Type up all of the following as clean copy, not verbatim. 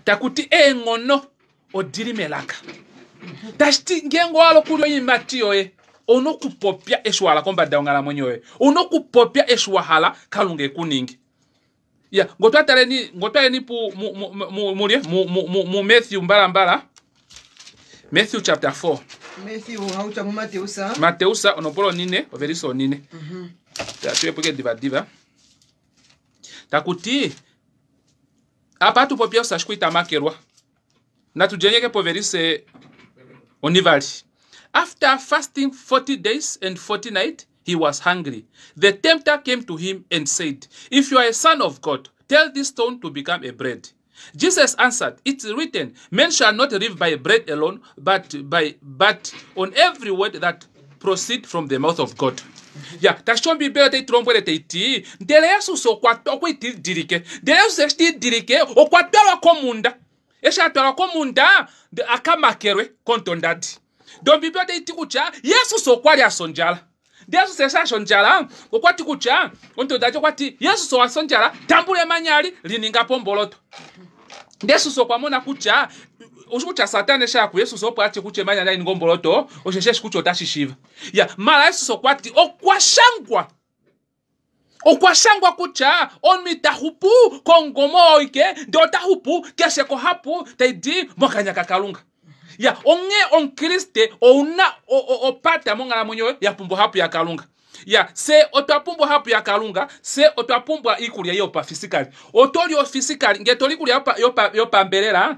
Taku ti eenghono odi li melaka. Tashi ti ngeenge owa hala okulya oiimati yoye, ou na okupopya eshi wa hala kombada yonghalamwenyo yoye. Ou na okupopya eshi wa hala Kalunga e ku ninge. Ya, ngo twa taleni, ngo twayeni pu mu mu mu mulye mu mu mu, mu Matthew mbalambala. Matthew chapter 4. Matthew hautya muMateus. Mateus onopolo onine, ovelise onine. Mm -hmm. Tuyepo diva diva. Taku ti apa atu popya osho ashike ita makelwa. Natu djenyeke povelise onivali. After fasting 40 days and 40 nights, he was hungry. The tempter came to him and said, If you are a son of God, tell this stone to become a bread. Jesus answered, It's written, Men shall not live by bread alone, but by but on every word that proceed from the mouth of God. Ya, tashi ti Ombibeli otai tu lombwele tai ti, ndele Jesus okwa okwa idilike. Ndele Jesus eshi ta idilike, okwa twalwa komhunda. Eshi a twalwa komhunda, a ka makelwe komutondadi. Ndele Ombibeli otai ti kutya Jesus okwa li a fya ondjala. Ndele Jesus eshi a fya ondjala, okwa ti kutya, omutondadi okwa ti, Jesus owa fya ondjala, tambula emanya eli, li ninga po omboloto. Ndele Jesus okwa mona kutya, oshi kutya Satana eshi a ya kuJesus opo a tye kutya emanya nali ninge omboloto, osheshi eshi kutya otashi shiiva. Ya, mala Jesus okwa ti, okwa shangwa. Okwa shangwa kutya omunhu ita xupu komungome oike, ndele ota xupu keshe kohapu tai di mokanya kaKalunga. Ya, onghee Omukriste ou na opata monghalamwenyo yoye ya pumbwa ohapu yaKalunga. Ya, fye otwa pumbwa ohapu yaKalunga, fye otwa pumbwa iikulya yopafisikali. Oto li ofisikali, ngee to li iikulya yopambelela,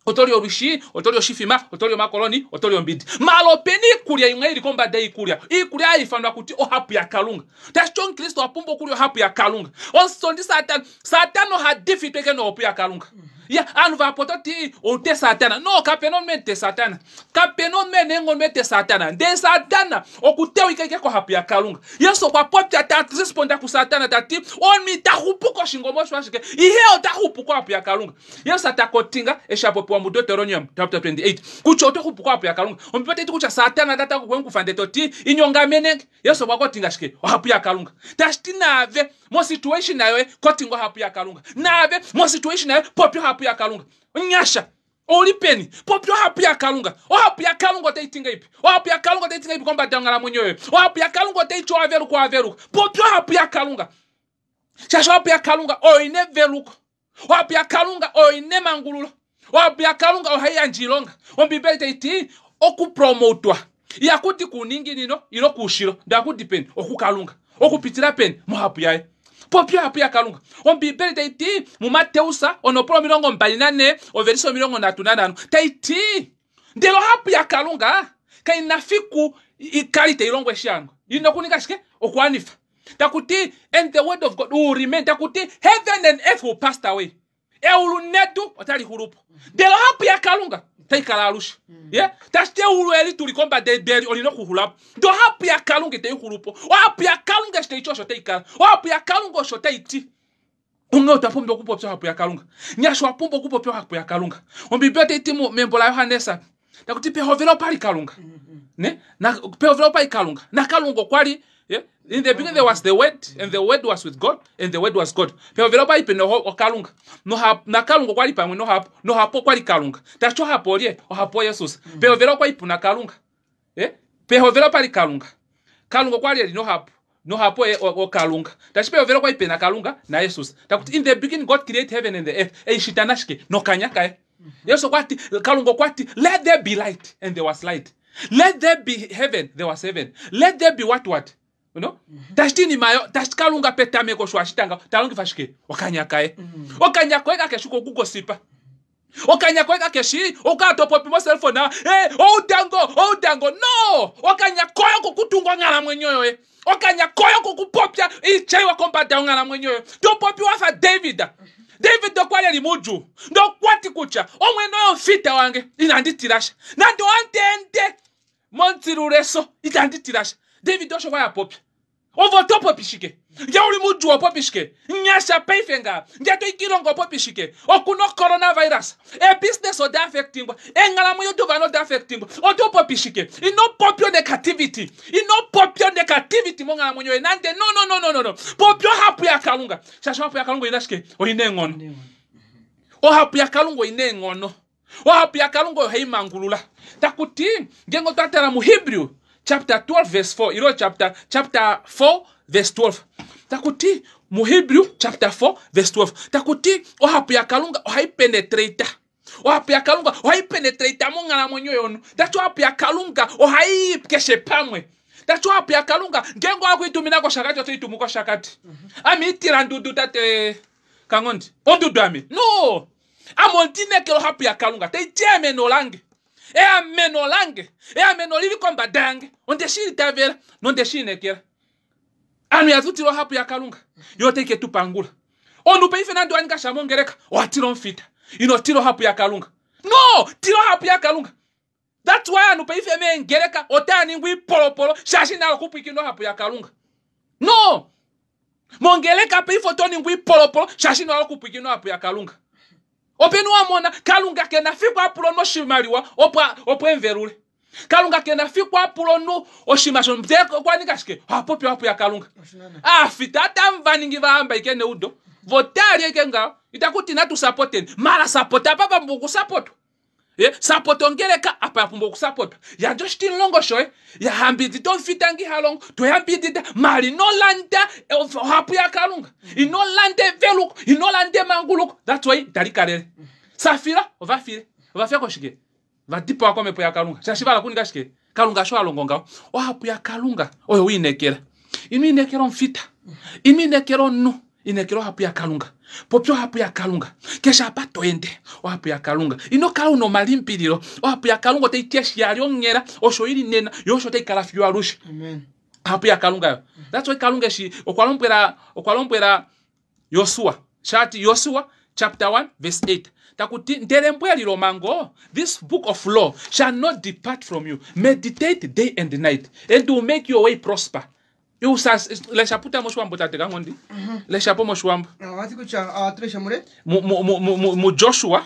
oto li olwishi, oto li oshifima, oto li omakoloni, oto li ombidi. Maala opena iikulya imwe ili kombada yiikulya. Iikulya hayi ifanwa kuti ohapu yaKalunga. Tashi ti Omukriste owa pumbwa okulya ohapu yaKalunga. Omutondi Satana, Satana oha difitwa ike nohapu yaKalunga. Ya, aanhu vahapu oto ti oute Satana. No, kapena omunhu ete Satana. Kapena omunhu ena eenghono ete Satana. Ndele Satana okutewika ike kohapu yaKalunga. Jesus okwa popya ta responda kuSatana ta ti, omunhu ita xupu koshingoma osho ashike, ihe ota xupu kohapu yaKalunga. Jesus ta kotinga eshi a popiwa muDeuteronomium chapter 28 kutya oto xupu kohapu yaKalunga. Ombiibeli otai ti kutya Satana natango okwe mu kufa ndele to ti, Inyongamenenge. Jesus okwa kotinga shike? Ohapu yaKalunga. Tashi ti naave mosituation yoye kotinga ohapu yaKalunga. Naave mosituation yoye popya ohapu yaKalunga. Nyasha ouli peni? Popya ohapu yaKalunga. Ohapu yaKalunga otai ti ngaipi? Ohapu yaKalunga otai ti ngaipi kombada yonghalamwenyo yoye? Ohapu yaKalunga otai ti owaveluka owaveluka. Popya ohapu yaKalunga. Shaashi ohapu yaKalunga oyo ina eveluko. Ohapu yaKalunga oyo ina emangululo. Ohapu yaKalunga ohai yandje iilonga. Ombiibeli tai ti okupromotwa ihaku di kuuninginino ile kuushilo, ndele ohaku di peni? OkuKalunga. Okupitila peni? Mohapu yaye. Popya ohapu yaKalunga. Ombiibeli tai ti muMateus onopolo 24 ovelise 35 tai ti ndele ohapu yaKalunga kai na fiku ikale itai longo eshi ya longa. Ina okuninga shike? Okuwanifa. Taku ti and the word of God will remain. Taku ti heaven and earth will pass away. Eulu nedu otali xulu po. Ndele ohapu yaKalunga otai kala alushe. Ye, tashi ti eulu eli tuli kombada yedu eli olina okuxula po. Ndele ohapu yaKalunga itai xulu po. Ohapu yaKalunga eshi tai ti osho tai kala. Ohapu yaKalunga osho tai ti. Onghee otwa pumbwa okupopya ohapu yaKalunga. Nyasha owa pumbwa okupopya ohapu yaKalunga. Ombiibeli otai ti membo laJohannes taku ti pehovelo opa li Kalunga. Ne? Na pehovelo opa li Kalunga. Na Kalunga okwa li yeah? In the beginning there was the word and the word was with God and the word was God. Pehovelo opa li pena oKalunga. Noha na Kalunga okwa li pamwe nohapu. Nohapu okwa li Kalunga. Tashi ti ohapu olye? Ohapu oJesus. Pehovelo okwa li puna Kalunga. Eh? Pehovelo opa li Kalunga. Kalunga okwa li e li nohapu. Nohapu oye oKalunga. Tashi pehovelo okwa li pena Kalunga naJesus. Taku ti in the beginning God create heaven and the earth. Ei shita nashike? Nokanya kaye. Jesus okwa ti, Kalunga okwa ti, let there be light and there was light. Let there be heaven, there was heaven. Let there be what what? You know? Tashi ti inima yo, tashi ti Kalunga petameko osho a shita ngaho, ta longifa shike? Okanya kaye. Okanya koye kakeshi kokugosipa. Okanya koye kakeshi okukala to popi moselfona, eh, oudango, oudango. No! Okanya koye okokutunga onghalamwenyo yoye. Okanya koye okokupopya oitya iwa kombada yonghalamwenyo yoye. To popi wa fa David. David okwa li e li moudjuu, ndele okwa ti kutya, Omwene oye omufita wange, inandi tila sha. Nande ohandi ende momutsilu leso, itandi tila sha. David osho kwa li a popya. Ove oto popi shike? Nge u li moudjuu oho popi shike? Nyasha paife ngaa. Nge to i kiilonga oho popi shike? Oku na ocoronavirus. Eebusiness oda affectingwa. Eenghalamwenyo dovanhu oda affectingwa. Oto popi shike? Ino popya onegativity. Ino popya onegativity monghalamwenyo yoye nande. No, no, no, no, no, no. Popya ohapu yaKalunga. Shaashi ohapu yaKalunga oina shike? Oina eenghono. Ohapu yaKalunga oi na eenghono. Ohapu yaKalunga oyo hai mangulula. Taku ti, ngeenge otwa tala muHebrew chapter 12 verse 4 ilo chapter, chapter 4 verse 12 taku ti muHebrew chapter 4 verse 12 taku ti ohapu yaKalunga ohai penetrate. Ohapu yaKalunga ohai penetrate monghalamwenyo yomunhu. Tati ohapu yaKalunga ohai i keshe pamwe. Tati ohapu yaKalunga ngeenge owa kuitumina kOshakati oto i tumu kOshakati. Ame itila ndudu tate Kanghondi. Ondudu ame? No! Ame ondinekela ohapu yaKalunga tai ti eameno lange. Eameno lange. Eameno lili kombada yange. Onde shi itavela nonde shi inekela. Ame ihatu tila ohapu yaKalunga. Yo otai ke tu pangula. Omunhu paife nande owa ninga sha mongeleka, owa tila omufita. Ino tila ohapu yaKalunga. No! Tila ohapu yaKalunga. That's why ovanhu paife meengeleka otava ningwa oipolopolo shaashi inava okupwiikina ohapu yaKalunga. No! Mongeleka paife oto ningwa oipolopolo shaashi inava okupwiikina ohapu yaKalunga. Openi wa mona Kalunga ke na fiku a pula omunhu oshimaliwa opo opo emvelule. Kalunga ke na fiku a pula omunhu oshinima sho ndee okwa ninga shike? Oha popi ohapu yaKalunga. Aafita atamu va ningi va hamba ike neudo. Vo tali eke ngaho. Itaku ti natu sapoteni. Mara sapota apa pa pumbwa okusapotwa. Ye, sapota ongeleka apa ya pumbwa okusapotwa. Yandja oshitimulongo shoye. Yambidida omufita nge iha longo. To yambidida. Mara ino landa ohapu yaKalunga. Ino landa eveluko. Ino landa emanguluko. That's why itali kalele. Safira, ova file. Ova fya koshike? Va dipawa komhepo yaKalunga. Shaashi va hala okuninga shike? Kalunga osho a longo ngaho. Ohapu yaKalunga oyo we inekela. Ino inekela omufita. Ino inekela omunhu. Inekela ohapu yaKalunga. Popya ohapu yaKalunga. Keshe apa to ende, ohapu yaKalunga. Ino kala una omalimbililo. Ohapu yaKalunga otai ti eshi ya li onghela, osho i li nena, yo osho tai kala fiyo alushe. Amen. Ohapu yaKalunga yo. That's why Kalunga eshi okwa lombwela okwa lombwela Josua, shati Josua chapter 1 verse 8 taku ti ndele embo eli lomhango, this book of law shall not depart from you. Meditate day and night and will make your way prosper. Lesha puta moshiwambo tate Kanghondi. Lesha po moshiwambo. Ohati kutya ohatu lesha mule MuJoshua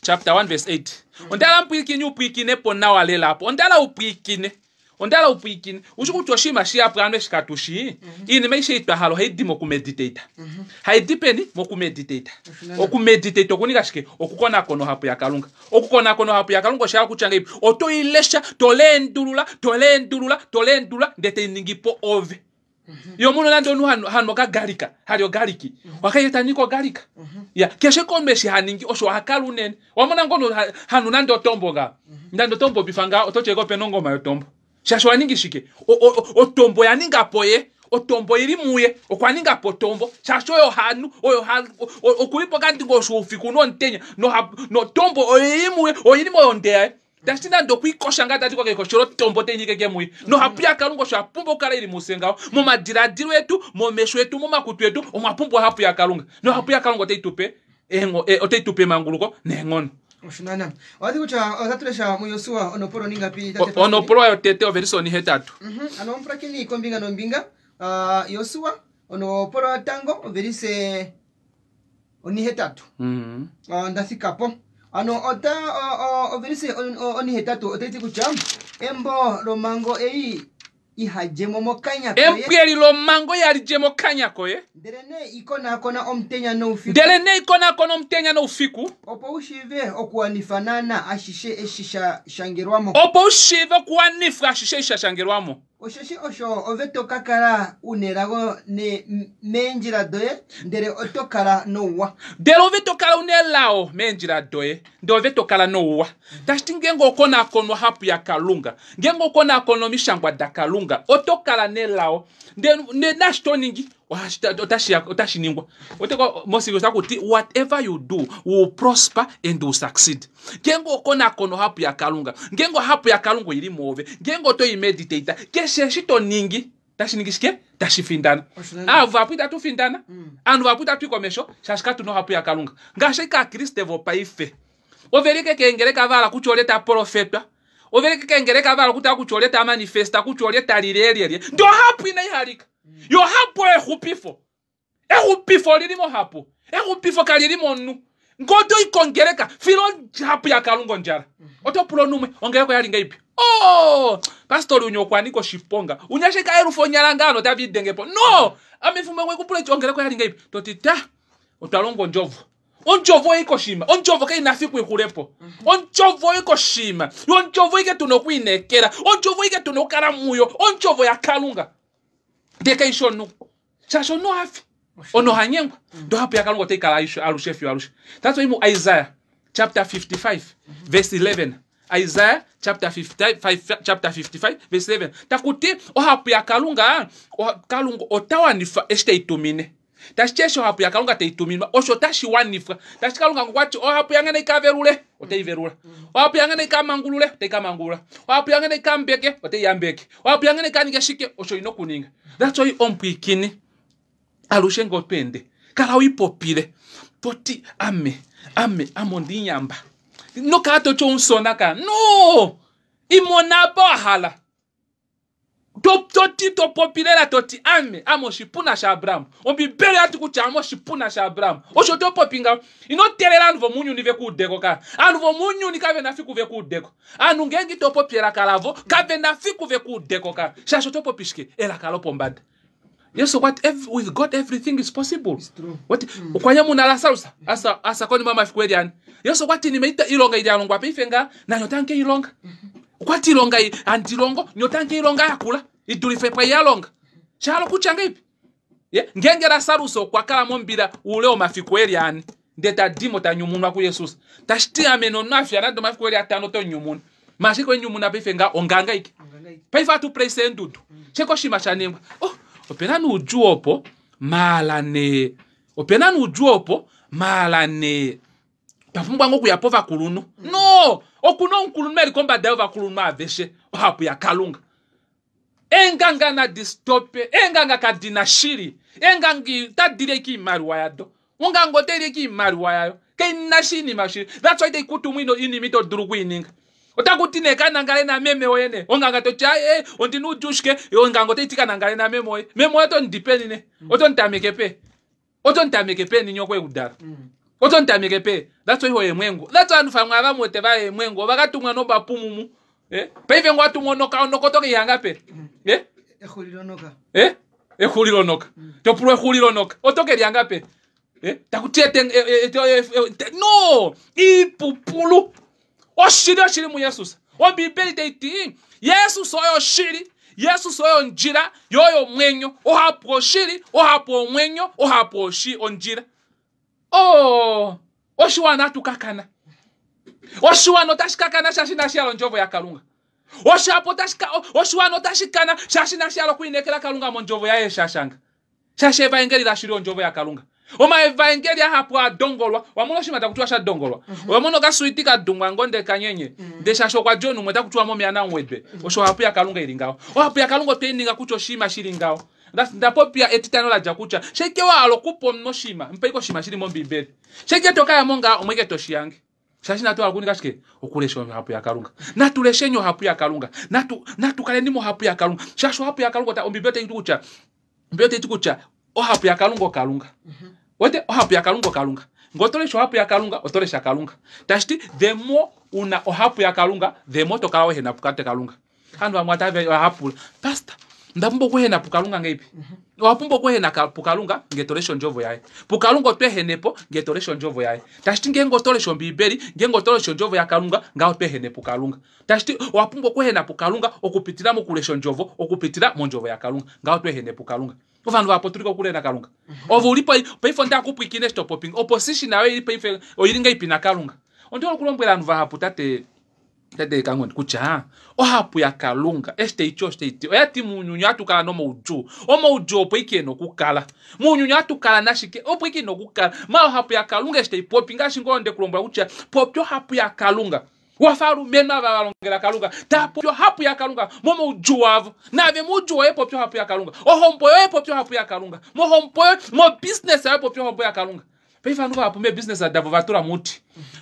chapter 1 verse 8. Onda hala mupwiikine upwiikine po nawa lela apo. Onda hala upwiikine. Onda hala upwiikine. Ushi kutya oshinima shihapu ovanhu eshi katu shii. Iinima aishe ei twa hala ohai di mokumeditate. Hai di peni? Mokumeditate. Okumeditate okuninga shike? Okukonakona ohapu yaKalunga. Okukonakona ohapu yaKalunga osha hala okutya ngahelipi? Oto i lesha, to leendulula, to leendulula, to leendulula, ndele tai ningi po ove. Yo muno nande omunhu hanu okagalika, ha li ogaliki, oha kala ta ningi ogalika. Ya, keshe komunhu eshi ha ningi osho ha kala unene. Owa mona ngoo omunhu ha nu nande otombo ngaho? Nande otombo bifa ngaho, oto ti ope na ongoma yotombo. Shaashi owa ningi shike? Otombo oya ninga po ye. Otombo oili muye. Okwa ninga po otombo. Shaashi oyo ha nu, oyo ha, oku li pokandingosho oufiku nomutenya. Notombo oili muye, oili moyonde yaye. Tashi ti nande okwiikosha ngaa tati kokeikoshelo otombo otai nyike ke muye. Nohapu yaKalunga osho ya pumbwa okukala ili mufye ngaho. Momadiladilo etu, momesho etu, momakutu etu, omwa pumbwa ohapu yaKalunga. Nohapu yaKalunga otai tu pe otai tu pe emanguluko neenghono. Oshinana. Owati kutya otatu lesha muJosua onopolo ningapi tate Pastor? Onopolo yotete ovelise onihetatu. Ano omupulakeni kombinga nombinga, Josua onopolo yotango ovelise onihetatu. Onda thika po. Ano ota ovelise onihetatu otai ti kutya embo lomhango ei iha dje mo mokanya koye. Embweli lomhango ihali dje mokanya koye. Ndelenee i konakona omutenya noufiku. Ndelenee i konakona omutenya noufiku. Opo u shiive okuwanifa naanaa ashishe eshi sha shangelwa mo. Opo u shiive okuwanifa ashishe eshi sha shangelwa mo. Osheshi osho ove to ka kala u nelago meendjila doye, ndele oto kala nouwa. Ndele ove to kala u nelao meendjila doye, ndele ove to kala nouwa. Tashi ti ngeenge okonakona ohapu yaKalunga, ngeenge okonakona omishangwa daKalunga, oto kala nelao. Ndele naashi to ningi, otashi ningwa. Mosingilisa otaku ti, whatever you do, will prosper and will succeed. Ngeenge okonakona ohapu yaKalunga, ngeenge ohapu yaKalunga oili mwoove, ngeenge oto i meditate, keshe eshi to ningi, tashi ningi shike? Tashi findana. Ava vahapu itatu findana. Ovanhu vahapu itatu i komesho, shaashi katu na ohapu yaKalunga. Ngaashi kAakriste vopaife. Ove li ke keengeleka va hala kutya olye ta profetwa. Ove li ke keengeleka va hala okutala kutya olye ta manifesta, kutya olye ta lile lyelye. Ndele ohapu inai halika. Yo ohapu oyo exupifo. Exupifo olili mohapu. Exupifo kali li momunhu. Ngee oto i kongeleka, fila ohapu yaKalunga ondjala. Oto pula omunhu umwe, ongeleka oya li ngahelipi? Oh, pastori unya okwa nika oshiponga. Unya ashike a yelufa onyala ngaho notava idenge po. No! Ame efimbo limwe kupula eti ongeleka oya li ngahelipi? To ti ta, otwa longa ondjovo. Ondjovo oi koshima. Ondjovo kai na fiku ixulepo. Ondjovo oi koshima. Ondjovo ike tuna okwiinekela. Ondjovo ike tuna okukala muyo. Ondjovo yaKalunga. Ndee kai shi omunhu. Shaashi omunhu ohafi. Omunhu oha nyengwa. Ndee ohapu yaKalunga otai kala alushe fiyo alushe. That's why muIsaiah chapter 55 verse 11 Isaiah chapter 55, chapter 55 verse 11 taku ti ohapu yaKalunga, Kalunga ota wanifa eshi tei tumine. Tashi ti eshi ohapu yaKalunga tai tuminwa osho otashi wanifwa. Tashi ti Kalunga okwa ti ohapu yange nai ka velule, otai velula. Ohapu yange nai ka mangulule, otai ka mangulula. Ohapu yange nai ka yambeke, otai yambeke. Ohapu yange nai ka ninge shike, osho ina okuninga. That's why omupwiikini alushe ngee oto ende kala wipopile to ti ame ame ame ondinyamba. Ino kala to ti omusona ka. No! Imona apa wa hala. To, to ti to popi lela to ti ame ame oshipuna shaAbraham. Ombibeli oya ti kutya ame oshipuna shaAbraham. Osho to popi ngaho. Ino teelela ovanhu vomunyuni ve ku udeko ka. Ovanhu vomunyuni kave na fiku ve ku udeko. Ovanhu ngeenge ito popi elaka lavo kave na fiku ve ku udeko ka. Shaashi oto popi shike? Elaka lopombada. Yesu okwa ti with God everything is possible. It's true. What? Okwa nyamuna Lasarus asa asa konima yomafiku eli ane. Yesu okwa ti inima ilonga ili ya longwa paife nga nanye otamu ke i longa. Okwa ti ilonga ei handi longo nye otamu ke i longa yakula i dulife pwai ya longa. Sha hala okutya ngahelipi? Ye, ngeenge Lasarus okwa kala mombila oule womafiku eli ane ndee ta dimo ta nyumunwa kuJesus, tashi ti ame nomunhu a fya nande omafiku eli atano oto nyumuna. Maashike we nyumuna paife nga onganga ike. Paife atu place eendudu. Sheke oshinima sha ningwa. Oh, opena nuudjuu opo maala nee. Opena nuudjuu opo maala nee. Twa pumbwa ngoo okuya povakulunhu. No! Okuna omukulunhu eli kombada yovakulunhu aveshe, ohapu yaKalunga. Eenganga nadi stope. Eenganga kadi na shili. Eenganga otadi li ashike oimaliwa yado. Onganga otai li ashike oimaliwa yayo. Kai na sha oinima yoshili. That's why tai ku tumu oinima ito dulu okuininga. Otaku ti nee ka nangale nameme woye nee. Onganga to ti aye ondi na oudjuu shike. Onganga otai ti ka nangale nameme woye. Meme woye oto mu di peni nee? Oto mu tameke pe? Oto mu tameke peni nyoko e ku dala? Oto mu tameke pe? That's why ho eemwengu. That's why ovanhu vamwe ava mu wete va eemwengu ova ka tumwa nobapumumu. Eh? Paife ngoo watumwa onoka onoka oto ke i hanga pe? Eh? Exulilo noka. Eh? Exulilo noka. To pulwa exulilo noka. Oto ke lihanga pe? Eh? Taku ti ete, e, e, e, e, e, no! Iipupulu. Oshili oshili muJesus. Ombibeli tai ti Jesus oyo oshili, Jesus oyo ondjila, yo oyo omwenyo. Ohapu oshili, ohapu omwenyo, ohapu oshi ondjila. Oh, oshiwana atu kakana. Oshiwana otashi kakana shaashi inashi hala ondjovo yaKalunga. Oshapo otashi ka, oshiwana otashi kana shaashi inashi hala okuinekela Kalunga mondjovo yaye eshi a shanga. Shaashi evaengeli lashili ondjovo yaKalunga. Omaevaengeli ahapu a dongolwa. Wa mona oshinima taku tiwa sha dongolwa. Owa mona okaswiti ka dungwa ngoo ndele kanyenye. Ndele shaashi okwa dja omunhu umwe otaku tiwa momeya namwedwe. Osho ohapu yaKalunga ili ngaho. Ohapu yaKalunga otwe i ninga kutya oshinima shi li ngaho. Nda popya etitano la dja kutya sheke wa hala okupa omunhu oshinima, mupa ashike oshinima shi li mOmbibeli. Sheke to ka ya mo ngaho, omwe ke to shi yange. Shaashi natu hala okuninga shike? Okulesha ohapu yaKalunga. Natu lesheni ohapu yaKalunga. Natu, natu kaleni mohapu yaKalunga. Shaashi ohapu yaKalunga, ota, Ombibeli otai ti kutya, Ombibeli otai ti kutya ohapu yaKalunga oKalunga. Wete, ohapu yaKalunga oKalunga. Ngee oto lesha ohapu yaKalunga, oto lesha Kalunga. Tashi ti, the more una ohapu yaKalunga, the more to kala wehena pukate Kalunga. Aanhu vamwe otave ohava pula, Pastor, onda pumbwa okuhena puKalunga ngeipi? Owa pumbwa okuhena puKalunga ngee to lesha ondjovo yaye. PuKalunga oto ehene po ngee to lesha ondjovo yaye. Tashi ti ngeenge oto lesha Ombiibeli, ngeenge oto lesha ondjovo yaKalunga, ngaho oto ehene puKalunga. Tashi ti owa pumbwa okuhena puKalunga okupitila mokulesha ondjovo, okupitila mondjovo yaKalunga, ngaho oto ehene puKalunga. Ovanhu vahapu otu li kokule naKalunga. Ove u li po, paife onda ku pwiikine eshi to popi, oposition yoye ili paife oili ngahelipi naKalunga? Ondi hole okulombwela ovanhu vahapu, tate Tate Kangoni kutya ohapu yaKalunga eshi tai ti osho tai ti. Oya ti mounyuni ohatu kala nomaudjuu. Omaudjuu opo ike e na okukala. Mounyuni ohatu kala nashike? Opo ike e na okukala. Ma ohapu yaKalunga eshi tai popi ngaashi ngoo nde ku lombwela kutya popya ohapu yaKalunga. Wafa alumenhu ava va longela Kalunga tava popi ohapu yaKalunga momaudjuu avo. Naave moudjuu woye popya ohapu yaKalunga. Ohombo yoye popya ohapu yaKalunga. Mohombo yoye, mobusiness yoye popya ohapu yaKalunga. Paife ovanhu vahapu meebusiness davo ova tula muti.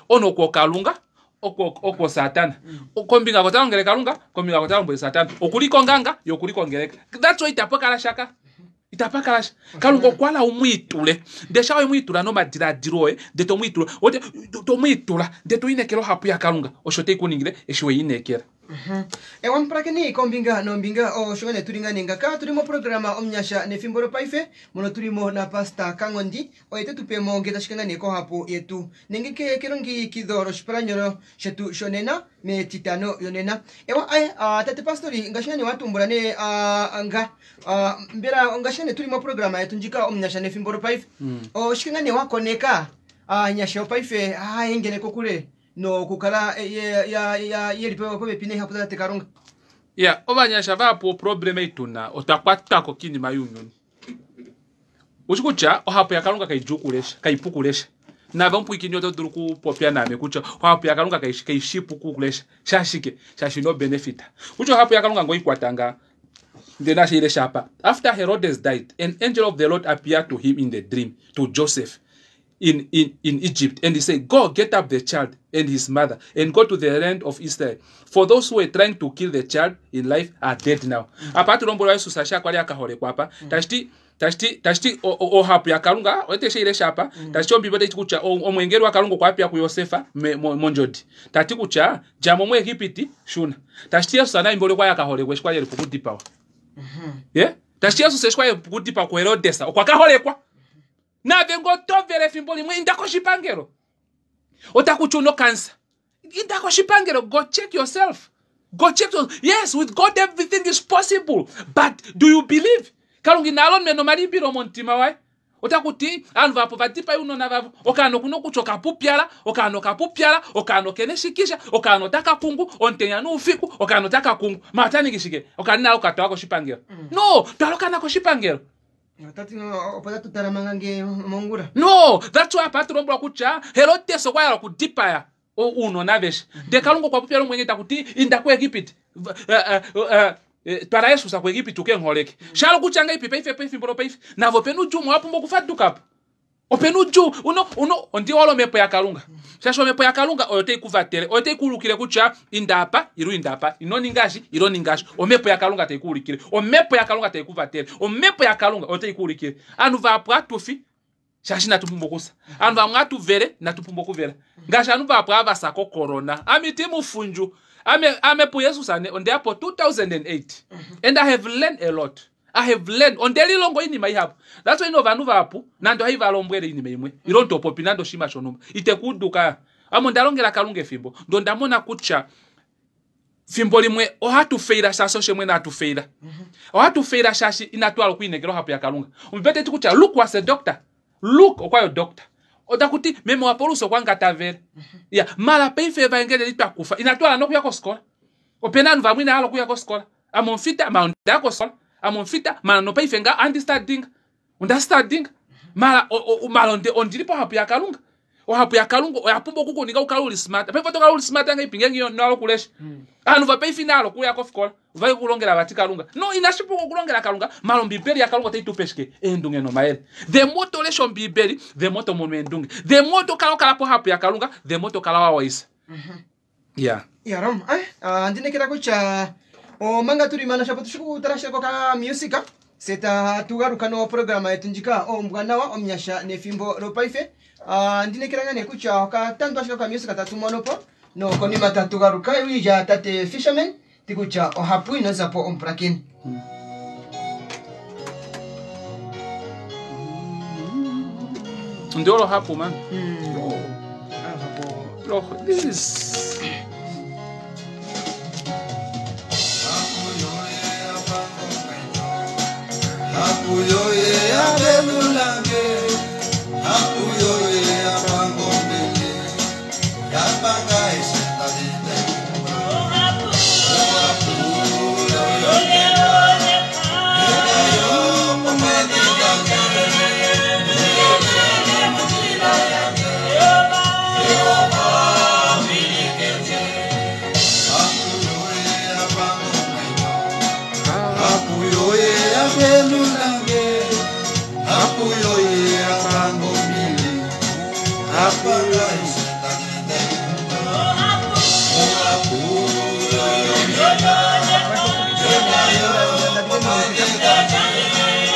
Ono okwo Kalunga, okwo okwo Satana. Kombinga oko ta longele Kalunga, kombinga oko ta lombwele Satana. Oku li konganga, ye oku li kongeleka. That's why itapa kala sha ka. Itapa kala sha. Kalunga okwa hala u mu itule. Ndele sha we mu itula nomadiladilo oye, ndele to mu itula, ote, to mu itula, ndele to inekela ohapu yaKalunga, osho tai ku ningile eshi we i inekela. Ewa mupulakeni kombinga nombinga osho ne tuli nga nengaka tuli moprograma omunyasha nefimbo lopaife mono tulimo na Pastor Kangondi oye te tupemo nge tashi nga ne kohapu yetu nenge ke kelongekidho loshipalanyolo shetu shonena metitano yonena. Ewa tate pastori ngaashi ne watumbula ne nga mbela ngaashi ne tuli moprograma yetu ndjika omunyasha nefimbo lopaife oshike nga ne wakoneka nyasha yopaife aengele kokule nokukala yeli popepi nehapu tate Kalunga. Ya, ovanyasha vahapu oproblema ituna otwa kwatwako kiinima yuunyuni. Ushi kutya ohapu yaKalunga kaidjuu kulesha, kaipu kulesha. Nave omupwiikini oto dulu kupopya naame kutya ohapu yaKalunga kaishipu kulesha. Shashike? Shashi no benefit. Kutya ohapu yaKalunga ngoikwata nga ndele nashi ilesha apa. After Herodes died, an angel of the Lord appeared to him in the dream, to Joseph in Egypt, and he said, go get up the child and his mother and go to the land of Israel, for those who were trying to kill the child in life are dead now. Apa atulombwelwa Jesus asha kwali akaholekwa apa. Tashiti ohapu yaKalunga ote sheilesha apa. Tashiti Ombibeli taiti kutya omwengeli waKalunga okwa apia kuYosefa mondjodi. Tati kutya djamo muEgipiti shuna. Tashiti Jesus naimbole kwa yakaholekwa eshi kwali eli pokudipawa. Yeah? Tashiti Jesus eshi kwali eli pokudipawa kuHerodes okwa kaholekwa. Nave ngotovele efimbo limwe inda koshipangelo. Otakuti uno cancer. Inda koshipangelo, go check yourself. Go check yourself. Yes, with God everything is possible. But do you believe? Kalunga inalo meno malimbilo montima waye. Otakuti anhu vapo vadipa unona vavo. Okaana okuno kutya okapupyala, okaana okapupyala, okaana okene shikisha, okaana otaka kungu, omutenya noufiku, okaana otaka kungu. Ma ota ningi shike? Okaana inalo katwala koshipangelo. No, twala okaana koshipangelo. No, that's why apa tulombwelwa kutya Herodes okwa hala okudipaya uunona aveshe. Ndele Kalunga okwa popya lomwene takuti inda kuEgipiti. Twala Jesus kuEgipiti uke muholeke. Sha hala okutya ngahelipi paife pefimbo lopaife? Navo opena oudjuu umwe wa pumbwa okufaduka po. Opena oudjuu uno ondi hole omhepo yaKalunga. Shaashi omhepo yaKalunga oyo tai ku vatele, oyo tai ku ulikile kutya inda apa ilo inda apa, ino ninga eshi ilo ninga eshi. Omhepo yaKalunga tai ku ulikile, omhepo yaKalunga tai ku vatele, omhepo yaKalunga oyo tai ku ulikile. Ovanhu vahapu hatufi shaashi inatu pumbwa okusa. Ovanhu vamwe hatu vele inatu pumbwa okuvela. Ngaashi ovanhu vahapu ava vasa kocorona. Ame iti mufundju. Ame puJesus ane ondeya po 2008 and I have learned a lot. I have learned. Onde lilonga oinima ihapu. That's why ovanhu vahapu nande ohai va lombwele oinima imwe ilo omuntu opopi nande oshinima shonhumba ite kuuduka. Ame onda longela Kalunga efimbo ndee onda mona kutya fimbo limwe ohatu feila shaashi osho mwene hatu feila. Ohatu feila shaashi inatu hala okwiinekela ohapu yaKalunga. Ombibeli otaiti kutya Luke was a doctor. Luke okwa yo doctor. Otakuti meme waPaulus okwa ngatavele. Ya, mala paife evaengeli eli twa kufa inatu hala nokuya kofikola. Opena ovanhu vamwe inava hala okuya kofikola. Ame omufita mala ondaya kofikola. Ame omufita mala nopaife nga andi studying. Onda studying. Mala mala ondili pohapu yaKalunga. Ohapu yaKalunga oya pumbwa okukuninga ukale uli smart. Paife oto kala uli smart ngahelipi ngeenge ino hala okulesha? Ovanhu vapaife inava hala okuya kofikola. Vai okulongela vati Kalunga. No, inashi puka okulongela Kalunga. Mala Ombibeli yaKalunga otai tu pe shike? Eendunge nomayele. The more to lesha Ombibeli, the more to mono eendunge. The more to kala okala pohapu yaKalunga, the more to kala wa waisa. Yeah. Yarom, andi nekela kutya omanga tuli mano shapo tushikutala shako ka music se tatu galuka noprograma yetu ndjika ombwanawa omunyasha nefimbo lopaife. Andi nekela nga nee kutya okatandwa ashike ka music tatu mono po nokonima tatu galuka ewi lya tate Fisherman ti kutya ohapu ino zapo omupulakeni. Ndi olo hapu man. Oh, this is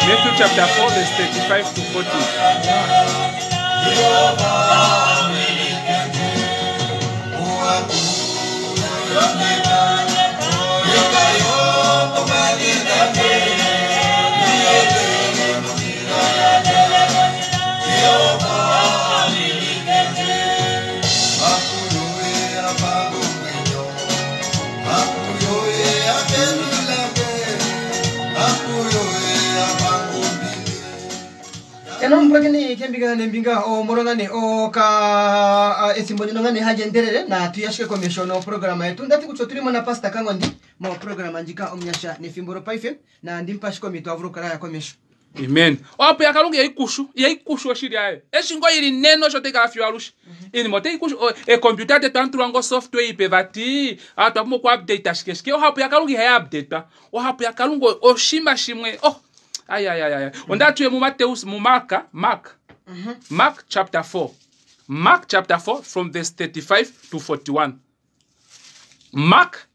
Matthew chapter 4 verse 35 to 40. kembinga nembinga omolwa nee oka ethimbo ndino nga nee hali endelele natu ashike komesho noprograma yetu. Ndati kutya otuli mo na Pastor Kangondi moprograma ndjika omunyasha nefimbo lopaife na ndimupa ashike omhito a vule okukala aya komesho. Amen. Ohapu yaKalunga ihaikushu, ihaikushu oshili yayo. Eshi ngoo ili nena osho otai kala fiyo alushe. Iinima otai kushu, eekompiuta detu ohamu tulwa ngoo software ipe vati, ah, twa pumbwa okuupdate shike shike. Ohapu yaKalunga ihai updatwa. Ohapu yaKalunga oshinima shimwe, oh, ai ai ai ai. Onda tuye muMateus, muMark, Mark. Mark chapter 4. Mark chapter 4 from verse 35 to 41. Mark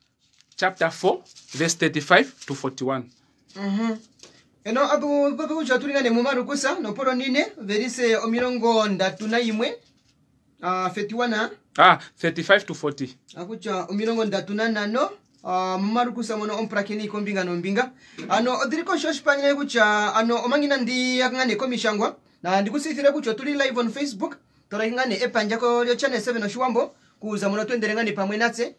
chapter 4 verse 35 to 41. Eno apu popi kutya otuli nane muMarukusa nopolo nine verise 31, 31. Ah, 35 to 40. Akutya 35, muMarukusa mono omupulakeni kombinga nombinga. Ano odhili koshi yoshipanyile kutya ano omanga inandi ya nga nee komishangwa na ndikutseyithile kutya otuli live on Facebook tolike nga nee epandja ko lyo Channel 7 Oshiwambo kuza mono to endele nga nee pamwe natse.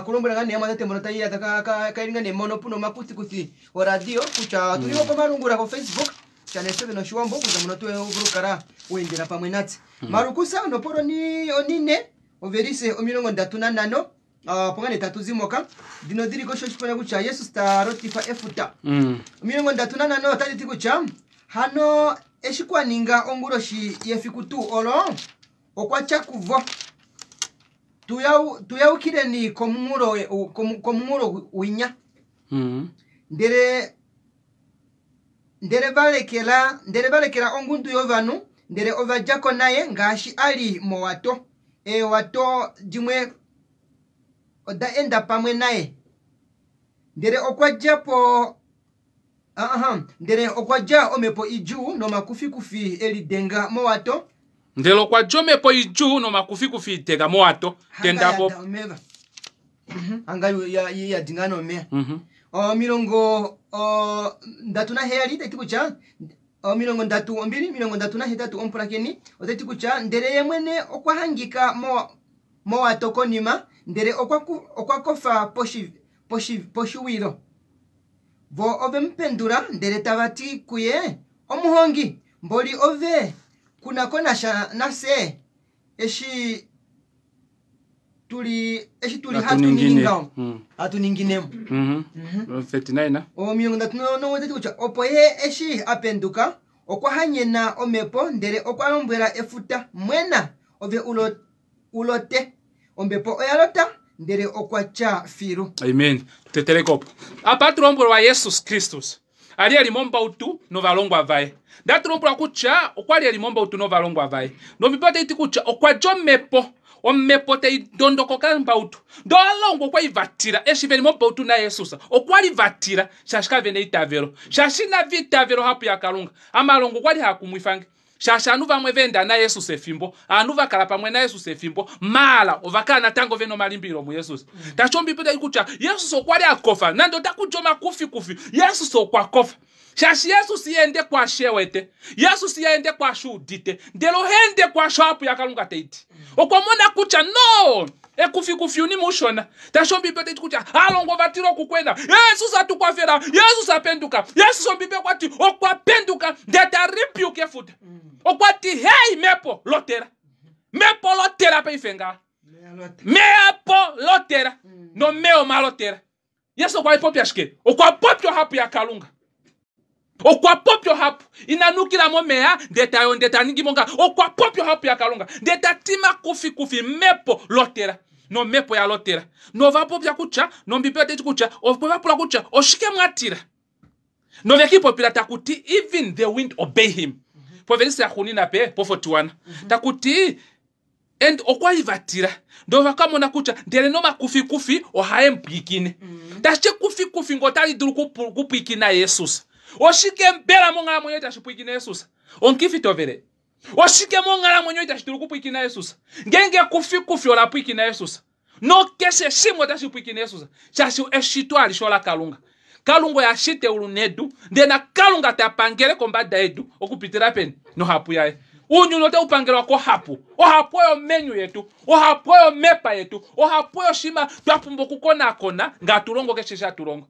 Kulombwela nga nee amwatate mbono tayi iyadha kaili nga nee mono puna omakuthikuthi goradio kutya otuli wo komalungula ko Facebook Channel 7 Oshiwambo kuza mono to vulu okukala we endela pamwe natse. Marukusa nopolo onine ovelise 35, opo nga nee tatu zi moka. Dhino odhili koshi yoshipala kutya Jesus ta lotifa efuta. 35 otali ti kutya hano eshi kwa ninga onguloshi yefiku tuu olo okwa tya kuvo tuyaukileni komunghulo winya. Ndele va lekela ongudu yovanhu ndele ova dja ko naye ngaashi a li mowato. Eewato dimwe oda enda pamwe naye. Ndele okwa dja po, aha, ndele okwa dja omhepo idjuu nomakufikufi e lidenga mowato. Ndele okwa dja omhepo idjuu nomakufikufi idenga mowato. Tenda po. Hanga ya omeva. Hanga ya dinga nomeva. 37 taiti kutya 32 38 omupulakeni otaiti kutya ndele ye mwene okwa hangika mowato konima ndele okwa kofa poshiwilo. Vo ove mu pendula ndele tava ti kuye, omuhongi, mboli ove kuna ko nasha nafye eshi tuli Hatu hatu ningi ningine. ngaho. Hatu ninginemo. 39. 39 tati kutya opo ye eshi a penduka okwa hanyena omhepo ndele okwa lombwela efuta, mwena ove ulote. Omhepo oya lota ndele okwa tya filu. Amen. Tuteteleko opo. Apa atulombwelwa Jesus Kristus ali eli mombautu novalongwa vaye. Ndatulombwelwa kutya okwa li eli mombautu novalongwa vaye. Nombiimbeli otayi ti kutya okwa dja omhepo. Omhepo tai dondoka okambautu. Ndele ovalongwa okwa li va tila eshi veli mombautu naJesus. Okwa li va tila shaashi kave na eitavelo. Shaashi inava itavela ohapu yaKalunga. Amalongo okwa li haa kumwifa nge. Shaashi ovanhu vamwe va enda naJesus efimbo, ovanhu va kala pamwe naJesus efimbo, maala ova kala natango ve na omalimbililo muJesus. Tashi Ombiibeli otai kutya Jesus okwa li a kofa, nande ota kudja omakufikufi, Jesus okwa kofa. Shaashi Jesus iha ende kwaasho e wete, Jesus iha ende kwaasho udite, ndele oha ende kwaasho ohapu yaKalunga tai ti. Okwa mona kutya no, ekufikufi unima ushona. Tashi Ombiibeli otai ti kutya aalongwa ova tila okukwena, Jesus atu kwafela, Jesus a penduka. Jesus Ombiibeli okwa ti okwa penduka ndele ta rebuke efuta. Okwa ti hei mepo lotela, mepo lotela paife ngaha, mepo lotela nomeo malotela. Jesus okwa popya shike? Okwa popya ohapu yaKalunga. Okwa popya ohapu, ina nukila momeya ndele ta yonde ta ningi monga. Okwa popya ohapu yaKalunga ndele ta ti makufikufi mepo lotela nomhepo ya lotela. Nova popya kutya nOmbiibeli otai ti kutya okwe va pula kutya oshike mwa tila. Nove ki popila taku ti even the wind obey him. Povelise ya xuunina pe po 41 taku ti and okwa li va tila ndele ova ka mona kutya ndele nomakufikufi ohae mu pwiikine. Tashi ti ekufikufi ngoo otali dulu kupwiikina Jesus. Oshike mbela monghalamwenyo itashi pwiikine Jesus? Omukifi tovele. Oshike monghalamwenyo itashi dulu kupwiikina Jesus? Ngeenge ekufikufi ola pwiikina Jesus, nokeshe shimwe otashi pwiikine Jesus, shaashi eshito alishe ola Kalunga. Kalunga oye a shita eulu nedu, ndele na Kalunga ta pangele kombada yedu okupitila peni? Nohapu yaye. Ounyuni otau pangelwa kohapu. Ohapu oyo omenyu yetu, ohapu oyo omepa yetu, ohapu oyo oshinima twa pumbwa okukonakona nga hatu longo keshe eshi hatu longo.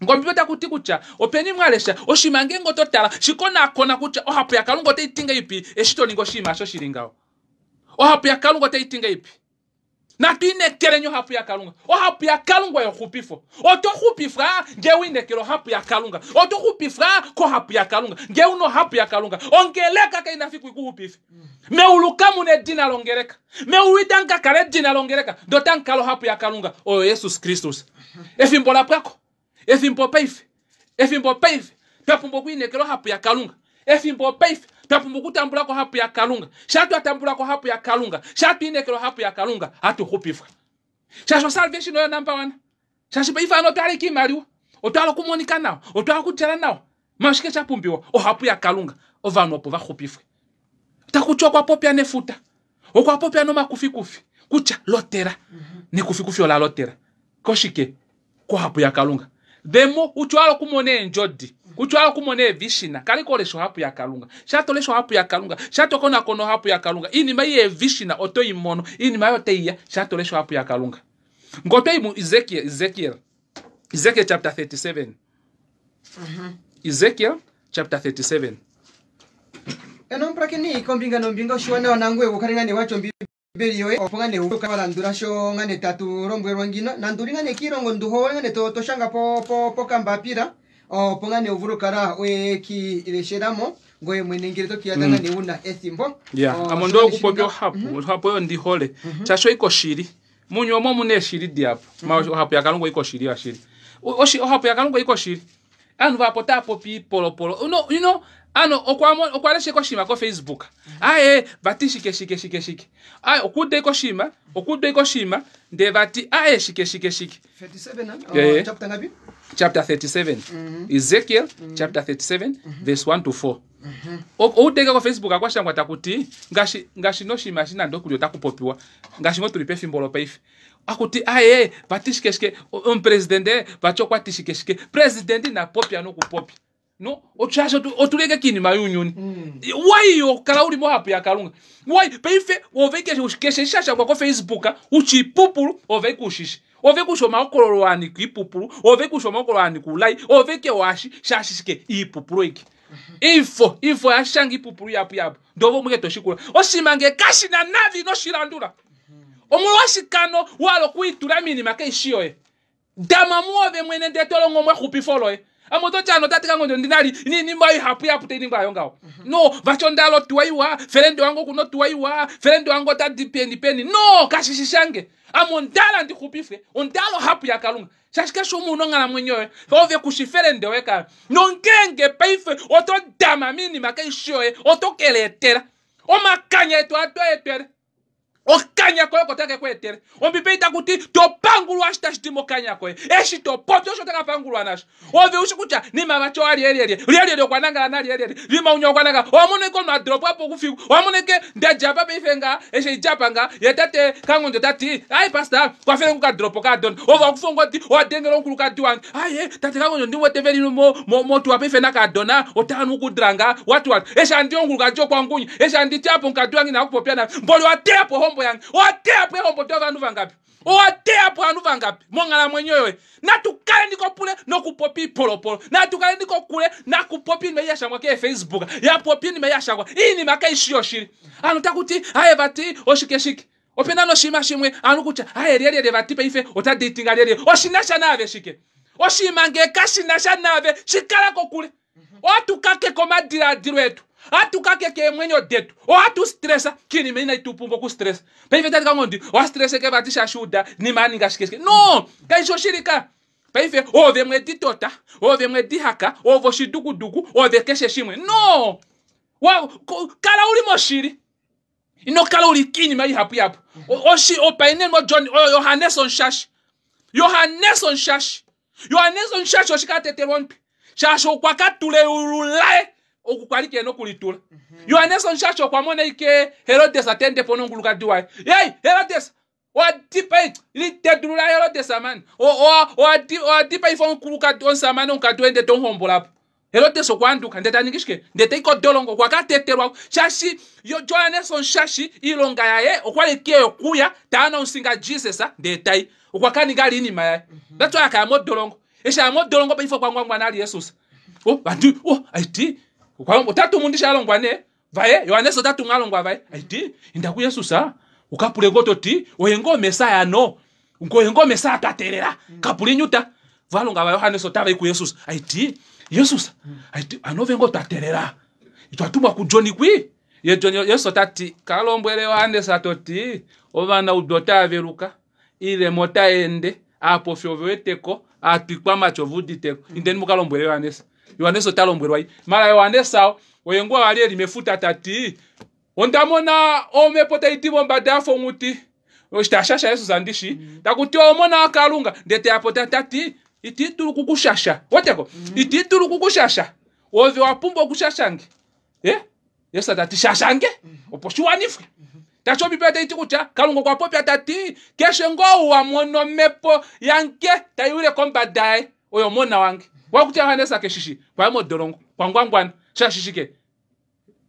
Ngombiibeli otaku ti kutya openi mwa lesha oshinima ngeenge oto tala shikonakona kutya ohapu yaKalunga otai ti ngahelipi eshi to ningi oshinima osho shi li ngaho. Ohapu yaKalunga otai ti ngahelipi? Natu inekeleni ohapu yaKalunga. Ohapu yaKalunga oyo exupifo. Oto xupifwa ngee wa inekela ohapu yaKalunga. Oto xupifwa kohapu yaKalunga. Ngee u na ohapu yaKalunga. Ongeleka kai na fiku i ku xupife. Meulu kamu na edina longeleka. Meulu itamu ka kala edina longeleka, ndele otamu kala ohapu yaKalunga, oyo Jesus Kristus. Efimbo ola pwa ko. Efimbo opaife. Efimbo opaife. Twa pumbwa okwiinekela ohapu yaKalunga. Efimbo opaife. Twa pumbwa okutambula ko ohapu yaKalunga. Shaa twa tambula ko ohapu yaKalunga, shaa twa inekela ohapu yaKalunga, hatu xupifwa. Shaashi osalvation oyo number one. Shaashi paife ano otwa hala ike iimaliwa, otwa hala okumonika nawa, otwa hala okudjala nawa. Ma oshike sha pumbiwa? Ohapu yaKalunga, ovanhu opo va xupifwe. Taku ti okwa popya nefuta, okwa popya nomakufikufi kutya lotela. Nekufikufi ola lotela. Koshike? Kohapu yaKalunga. Vemo kutya owa hala okumona eendjodi, kutya owa hala okumona eevishina, kala ike ho lesha ohapu yaKalunga. Shaa to lesha ohapu yaKalunga, shaa to konakona ohapu yaKalunga, iinima ei yeevishina oto i mono, iinima oyo otai ya shaa to lesha ohapu yaKalunga. Ngee otwa i muEzekiel, Ezekiel, Ezekiel chapter 37. Ezekiel chapter 37. Eno omupulakeni kombinga nombinga oshiwanawa nangoye wu kale ngaa nee watya Ombiibeli yoye opo ngaa nee wu kale wa landula sho ngaa nee tatu lombwelwa ngino. Nande uli ngaa nee kiilongo nduho owe ngaa nee to shanga po po pokambapila opo ngaa nee wu vule okukala we ki ileshela mo ngoye mwene ngele to ki iyadha ngaa nee wuna ethimbo. Ya, ame ondi hole okupopya ohapu, ohapu oyo ndi hole. Shaashi oiko oshili. Mounyuni omu omu na eeshili dihapu. Ma ohapu yaKalunga oiko oshili yashili. Ohapu yaKalunga oiko oshili. Aanhu vahapu otava popi iipolopolo. You know, you know, ano okwa mo, okwa lesha ike oshinima koFacebook. Aye, vati shike shike shike shike. Aye, okwa uda ike oshinima, okwa uda ike oshinima, ndee vati aye shike shike shike. 37, Eh. chapter ngapi? Chapter 37. Ezekiel chapter 37 verse 1 to 4. Ouda ike koFacebook kwa shangwa taku ti, ngaashi, ngaashi noshinima eshi nande okuli otaku popiwa, ngaashi ngoo tuli pefimbo lopaife. Akuti aye, vati shike shike, omupresidente vati okwa ti shike shike. Presidente ina popya nokupopya. No, shaashi otu li eke kiinima younyuni. Wai yo kala uli mohapu yaKalunga. Wai, paife ove keshe eshi sha shangwa koFacebook, utya iipupulu, ove ku shishi. Ove ku shi omahokololo a nika iipupulu, ove ku shi omahokololo a nika oulai, ove ke waashi, shaashi shike iipupulu oike. Ifo, ifo oya shanga iipupulu ihapu ihapu, ndee ove omwike to shikula. Oshinima ngee kashi na navi ino shi landula. Omolwashikano wa hala okwiitula miinima kai shi yoye? Dama muove mwene ndee to longo mo exupifo loye. Ame oto ti hano tate kange ondi nali niinima ihapu ihapu tai ningwa ayo ngaho. No, vati onda hala otuwa iwa, felende wange oku na otuwa iwa, felende wange ota di peni peni. No, kashi shi shange. Ame onda hala ndi xupifwe, onda hala ohapu yaKalunga. Shaashi keshe umwe una onghalamwenyo yoye, ove ku shi felende woye kala. Nongeenge paife oto dama miinima kai shi yoye, oto ke lietela. Omakanya etu ohatu a etele. Okanya koye oko take ku etele. Ombibeli taku ti to pangulwa eshi tashi di mokanya koye. Eshi to popi osho taka pangulwa nasho. Ove ushi kutya nima vati owa lyelyelye. Lyelyelye okwa nangala na lyelyelye. Lima unya okwa nangala. Owa mona ike omunhu a dropwa po okufiku. Owa mona ike nda dja apa paife nga eshi ei dja apa nga ye tate Kangondjo ta ti ai pastor kwafele nge okadropo kaadona. Ove wa kufa ongodi owa dengela omukulukadi wange. Aye tate Kangondjo ndi wete veli mo mo motuwa paife nakaadona otava nu okudrang wati wati. Eshi handi omukulukadi okwa ngunya. Eshi handi ti apo omukadi wange ina okupopya name. Mboli owa teya po ohombo yange. Owa teya po eehombo dovanhu vangapi? Owa teya po ovanhu vangapi monghalamwenyo yoye? Natu kaleni kokule nokupopya iipolopolo. Natu kaleni kokule nakupopya iinima ei ya shangwa keeFacebook, ya popya iinima ei ya shangwa, iinima kai shi yoshili. Ovanhu otaku ti, aye vati oshike shike. Ope na noshinima shimwe ovanhu kutya, aye lyelyelye vati paife ota datinga lyelye. Oshi na sha naave shike? Oshinima ngee kashi na sha naave, shi kala kokule. Ohatu kakeke omadilaadilo etu, ohatu kakeke eemwenyo detu, ohatu stressa kiinima inai tu pumbwa okustressa. Paife tati kangondi owa stresseke vati shaashi uda nima a ninga shike shike. No, kaishi oshili ka. Paife ove mwe di tota, ove mwe di haka, ove oshidukuduku, ove keshe shimwe. No! Wa, kala uli moshili. Ino kala uli kiinima ihapu ihapu. Oshi opainenwa John, oyo Johannes Omushashi. Johannes Omushashi. Johannes Omushashi oshi ka tetelwa omutwe. Shaashi okwa ka tula eulu laye oku kwali keena okulitula. Johannes Omushashi okwa mona ike Herodes ta ende po nomkulukadi waye. Ei, Herodes, owa dipa, litedulula Herodes man. Owa dipaifa omukulukadi, omusamane omukadi woye ndele to mu hombola po. Herodes okwa anduka ndele ta ningi shike? Ndele ta i kodolongo, okwa ka tetelwa. Shaashi Johannes Omushashi iilonga yaye okwa li ike yokuya ta hanauna Jesus ndele ta i. Okwa ka ninga ali iinima yaye. That's why a kaya modolongo. Eshi a modolongo paife okwa ngwangwana ali Jesus. Oh, vantu, oh, aiti. Ota tumu ndishi alongwa nee. Vaye, Johannes ota tumu alongwa vaye. Aiti, inda kuJesus, ukapule ngo toti, oye ngo Messiah no. Oye ngo Messiah twa teelela. Kapule nyuta. Valonga va Johannes otava i kuJesus. Aiti, Jesus, aiti, ano ove ngo twa teelela. Twa tumwa kuJohn kwi. Ye John, Jesus ota ti, ka lombwele Johannes toti, ovanaudu otava veluka. Ilema ota ende, aapofi ove weteko, aatwikwamatwi ove uditeko. Indeni muka lombwele Johannes. Johannes ota lombwelwa i. Mara Johannes ao, oye ngoo ali eli mefuta ta ti, onda mona omhepo tai di mombada ya fa onghuti. Oshita shaJesus andishi. Taku ti omona waKalunga. Ndele te ya po ta ti, iti dulu kukushasha. Weteko? Iti dulu kukushasha. Ove wa pumbwa okushasha nge. Eh? Jesus ta ti shashange opo shi wanifwe. Tashi Ombibeli tai ti kutya Kalunga okwa popya ta ti keshe ngoo wa mona omhepo yange tai wile kombada yaye oyo omona wange. Wakutya Johannes keshishi kwaya modolongo kwangwangwana shashishike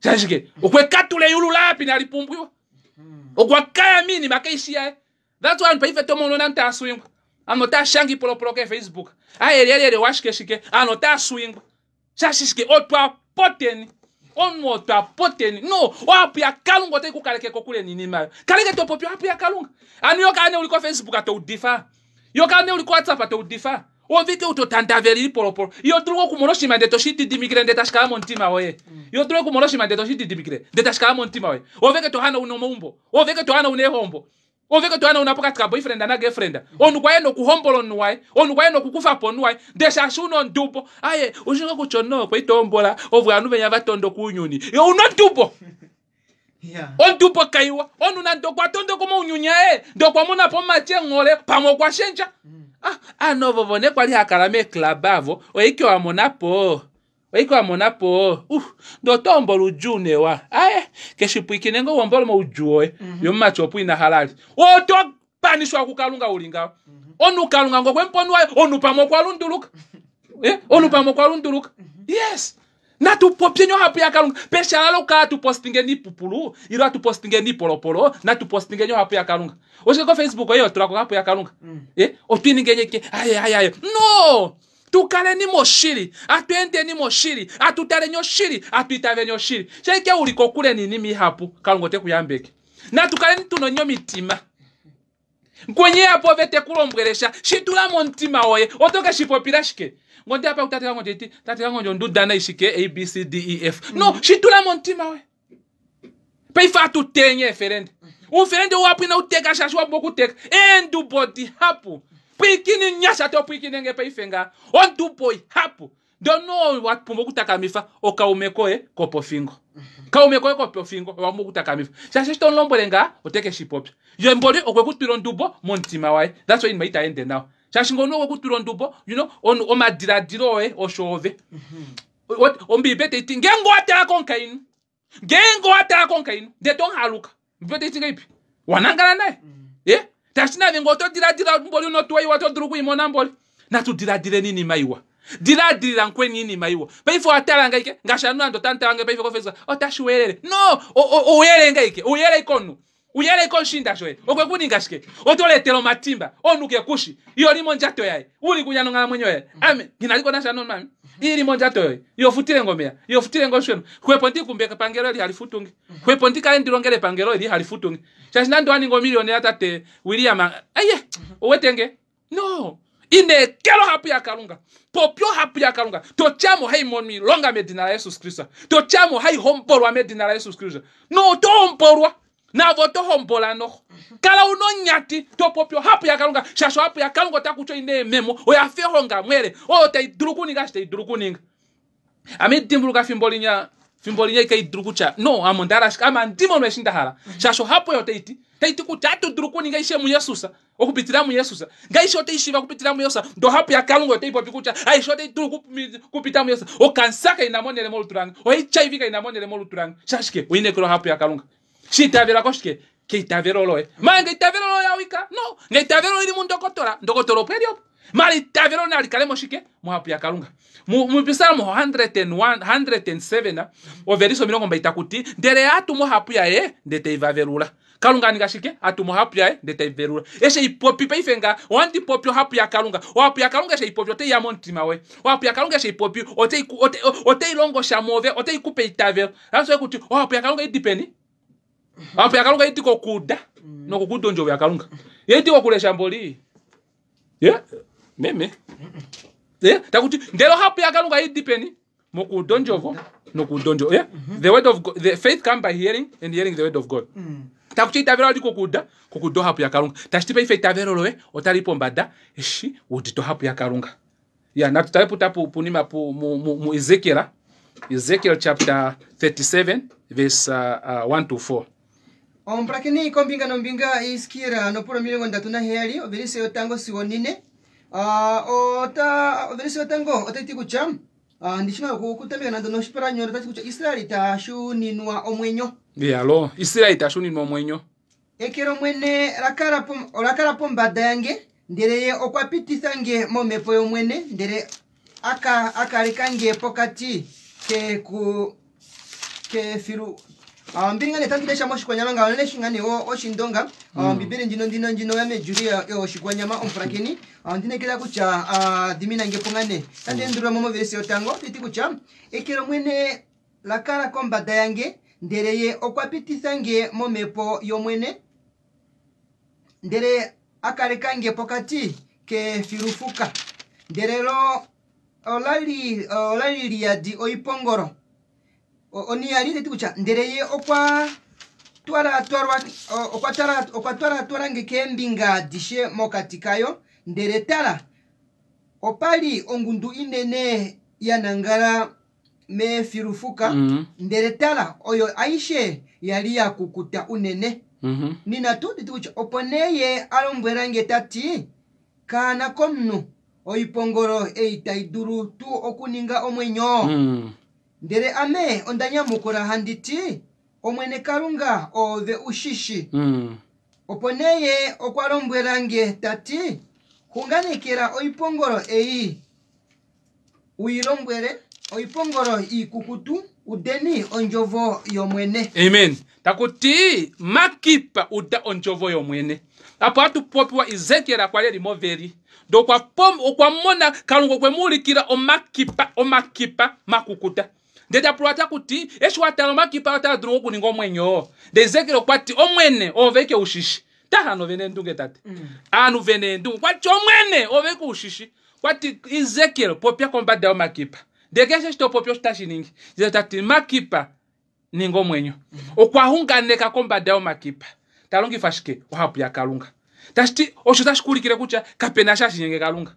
shashike okwe katula eyulu lapi nali pumbiwa okwa kaya miinima kaishi yaye. That's why paife to mono nante aswingwa ano ota shanga ipolopolo ke Facebook ayelelele washike shike ano ota aswingwa shashishike otwa poteni omunhu otwa poteni no oapu yaKalunga otai ku kaleke kokule niinima yo kaleke to popi oapu yaKalunga ano yo kane uli ko Facebook to udifa yo kane uli ko WhatsApp to udifa ovike uto tandaveli ipolopolo yo dulu okumona oshinima ndele toshi didimikile ndele tashi kala momutima woye yo dulu okumona oshinima ndele toshi didimikile ndele tashi kala momutima woye oveke to hanauna omaumbo oveke to hanauna eehombo oveke to hanauna pokati ka boyfriend na girlfriend omunhu kwaye nokuhombola omunhu waye omunhu kwaye nokukufa po omunhu waye ndele shaashi una ondubo aye ushinga kutya no okwa itoombola ovo ovanhu venya va tondoka ounyuni ye una ondubo ondubo kaiwa omunhu nande okwa tondoka omaunyuni aye ndee okwa mona po omumati enghole pamwe okwa shendja ah ano ovo vone kwali hakala meeclub avo oike wa mona po oike wa mona po ndee oto hombola oudjuu newa aye keshi pwiikine ngoo uhombola moudjuu woye ye omumati opo ina hala ali oto panishwa kuKalunga uli ngaho omunhu Kalunga ngo okwe mu pa omunhu waye omunhu pamwe okwa lunduluka omunhu pamwe okwa lunduluka yes natu popyeni ohapu yaKalunga peshala lokukala tu postingeni iipupulu ilo atu postingeni iipolopolo natu postingeni ohapu yaKalunga oshike koFacebook oye otulako ohapu yaKalunga otwiiningenye ke aye aye aye no tukaleni moshili atu endeni moshili atu taleni oshili atu itaveni oshili shaike uli kokule niinima ihapu Kalunga ote ku yambeke natu kaleni tuna omitima nkwenye yapo ove te ku lombwele sha shitula momutima woye oto ke shi popila shike ngonde apa kutate kangonje ti tate kangonje onduda nai shike A B C D E F no shitula momutima woye paife atutenye efelende ufelende wapo ina uteka shaashi wapumbwa okuteka eendubo dihapu pwiikini nyasha to pwiikine nge paife nga ondubo ihapu ndono wapumbwa okutakamifa okaume koye kopofingo kaume koye kopofingo owapumbwa okutakamifa shaashi eshi tomulombwele nga ote ke shi popya ye mboli okwe ku twila ondubo momutima waye that's why inima itayi ende nawa shaashi ngono okwe ku twila ondubo you know omadiladilo oye osho ove Ombiibeli tai ti ngeenge owa tala komukainhu ngeenge owa tala komukainhu ndee to haluka Ombiibeli tai ti ngahelipi wanangala naye ye tashi nave ngee oto diladila mboli unotuwa iwa oto dulu okuimona mboli natu diladileni iinima iwa diladilila mukweni iinima iwa paife owa tala ngaike ngaashi ovanhu nande otamu tala nge paife koFacebook otashi weelele no ouyelele ngaike ouyelele ike omunhu uyele ike omushiinda shoye okwe ku ninga shike oto letela omatimba omunhu kekushi iyo li mondjato yaye uli kunya nonghalamwenyo yaye ame ngina liko nasha nomami ili mondjato yoye iyo futile ngo omeya iyo futile ngo olusheno xwepo ndikumbe epangelo eli hali futunge xwepo ndikale ndilongele epangelo eli hali futunge shaashi nande wa ninga omiliyonela tate William aye owete nge no inekela ohapu yaKalunga popya ohapu yaKalunga totyamo hai mono ilonga medina laJesus Kristus totyamo hai hombolwa medina laJesus Kristus no oto hombolwa navo oto hombola noho kala una onyati to popi ohapu yaKalunga shaashi ohapu yaKalunga ota kutya oina eememo oya fa ehongamwele oyo tai dulu okuninga eshi tai dulu okuninga ame dimbuluka fimbo linya fimbo linya ikai dulu kutya no ame onda hala ashike ame andi mono eshi nda hala shaashi ohapu oyo tai ti tai ti kutya atu dulu okuninga aishe muJesus okupitila muJesus ngaishe otai shiiva okupitila muJesus ndee ohapu yaKalunga otai popi kutya aishe otai dulu okupita muJesus okansa kaina monhele molutu lange oHIV kaina monhele molutu lange shashike oinekela ohapu yaKalunga shiitavela koshike keitavelo loye mara ngeitavelo loye awika no ngeitavelo lili mundokotola ndokotola opo eli opo mara eitavelo nali kale moshike mohapu yaKalunga muPsalm 101 107 ovelise 20 taku ti ndele atu mohapu yaye ndee teivavelula. Kalunga a ninga shike? A tuma ohapu yaye ndele tai velula. Eshi ei popi paife nga, ohandi popi ohapu yaKalunga. Ohapu yaKalunga eshi ei popi otai ya momutima woye. Ohapu yaKalunga eshi ei popi otai ku, otai, otai longo sha mwoove, otai ku pe eitavelo. That's why kuti ohapu yaKalunga oi di peni? Ohapu yaKalunga oi di kokuuda nokokuuda ondjovo yaKalunga. Ye di kokulesha mboli. Ye meme. Ye takuti ndele ohapu yaKalunga oi di peni? Mokuuda ondjovo nokuuda ondjovo. Yeah? The word of God, the faith come by hearing and hearing the word of God. Takuti eitavelo oli kokuuda, kokuuda ohapu yaKalunga. Tashi ti paife eitavelo loye otali pombada eshi udite ohapu yaKalunga. Ya, natu tale puta pu, punima pu, mu, mu, mu Ezekiel. Ezekiel chapter 37 verse 1 to 4. Omupulakeni kombinga nombinga Iskiel nopola 37 ovelise yotango sigo onine. Ah, ota ovelise yotango otai ti kutya ah, ndishi nga okutameka nando noshipalanyolo otati kutya Israel ta shuninwa omwenyo. Yalo, Israel ta shuninwa omwenyo. Eke lOmwene ola kala pombada yange, ndele Ye okwa pitifa nge momhepo yOmwene, ndele a kaleka nge pokati kefilu. Ombili nga nee tandi lesha moshikwanyama ngaho leshi nga nee oshindonga ombibeli ndjino ndino ndjino ya mejulia yoshikwanyama omupulakeni ondinekela kutya dimina nge po nga nee tandi endulula mo moverse yotango titi kutya eke lOmwene la kala kombada yange, ndele Ye okwa pitifa nge momhepo yOmwene, ndele a kaleka nge pokati kefilufuka. Ndele lo ola li liyadi oipongolo. Oniyali teti kutya ndele Ye okwa twala nge keembinga adishe mokati kayo, ndele tala, opa li ongudu inene ya nangala mefilufuka, ndele tala, oyo aishe ya li ya kukuta unene. Nina tuu teti kutya opo nee Ye a lombwela nge ta ti, Kaana komunhu, oipongolo ei tai dulu tuu okuninga omwenyo? Ndele ame onda nyamukula handi ti, Omwene Kalunga, oove u shi shi. Opo nee Ye okwa lombwela nge ta ti, Xunganekela oipongolo ei, u i lombwele, oipongolo ikukutu, udeni ondjovo yOmwene. Amen. Taku ti, Makipa, uda ondjovo yOmwene. Apo hatu popiwa Ezekiel kwa li e li moveli. Ndee okwa mona Kalunga okwe mu ulikila omakipa, omakipa makukuta. Ndee ta pulwa taku ti, eshi wa tala omakipa otaa dulu okuninga omwenyo? Ndee Ezekiel okwa ti, Omwene, oove ike u shi shi. Ta hano ve neendunge tate. Aanhu ve neendunge. Okwa ti, Omwene, oove ike u shi shi. Okwa ti, Ezekiel, popya kombada yomakipa. Ndee keshe eshi to popi osho tashi ningi. Ezekiel ta ti, Makipa, ninga omwenyo. Okwa hunganeka kombada yomakipa. Ta longifa shike? Ohapu yaKalunga. Tashi ti, osho tashi ku ulikile kutya kapena sha hashi nyenge Kalunga.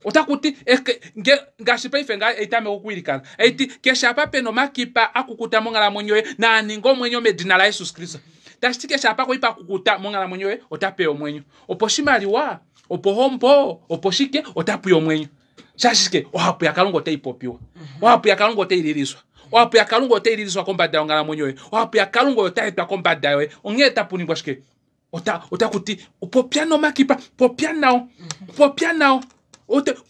Otaku ti, ngaashi paife ngaa eitameka okuilikana. Ei ti, keshe apa pena omakipa a kukuta monghalamwenyo yoye, naa ninge omwenyo medina laJesus Kristus. Tashi ti keshe apa kwali pa kukuta monghalamwenyo yoye, ota pewa omwenyo. Opo oshimaliwa, opo ohombo, opo shike, ota pewa omwenyo. Shaashi shike? Ohapu yaKalunga otai popiwa. Ohapu yaKalunga otai liliswa. Ohapu yaKalunga otai liliswa kombada yonghalamwenyo yoye. Ohapu yaKalunga oyo tai etwa kombada yoye. Onghee tapu ningwa shike? Ota, otaku ti, popya nomakipa, popya nao, popya nao.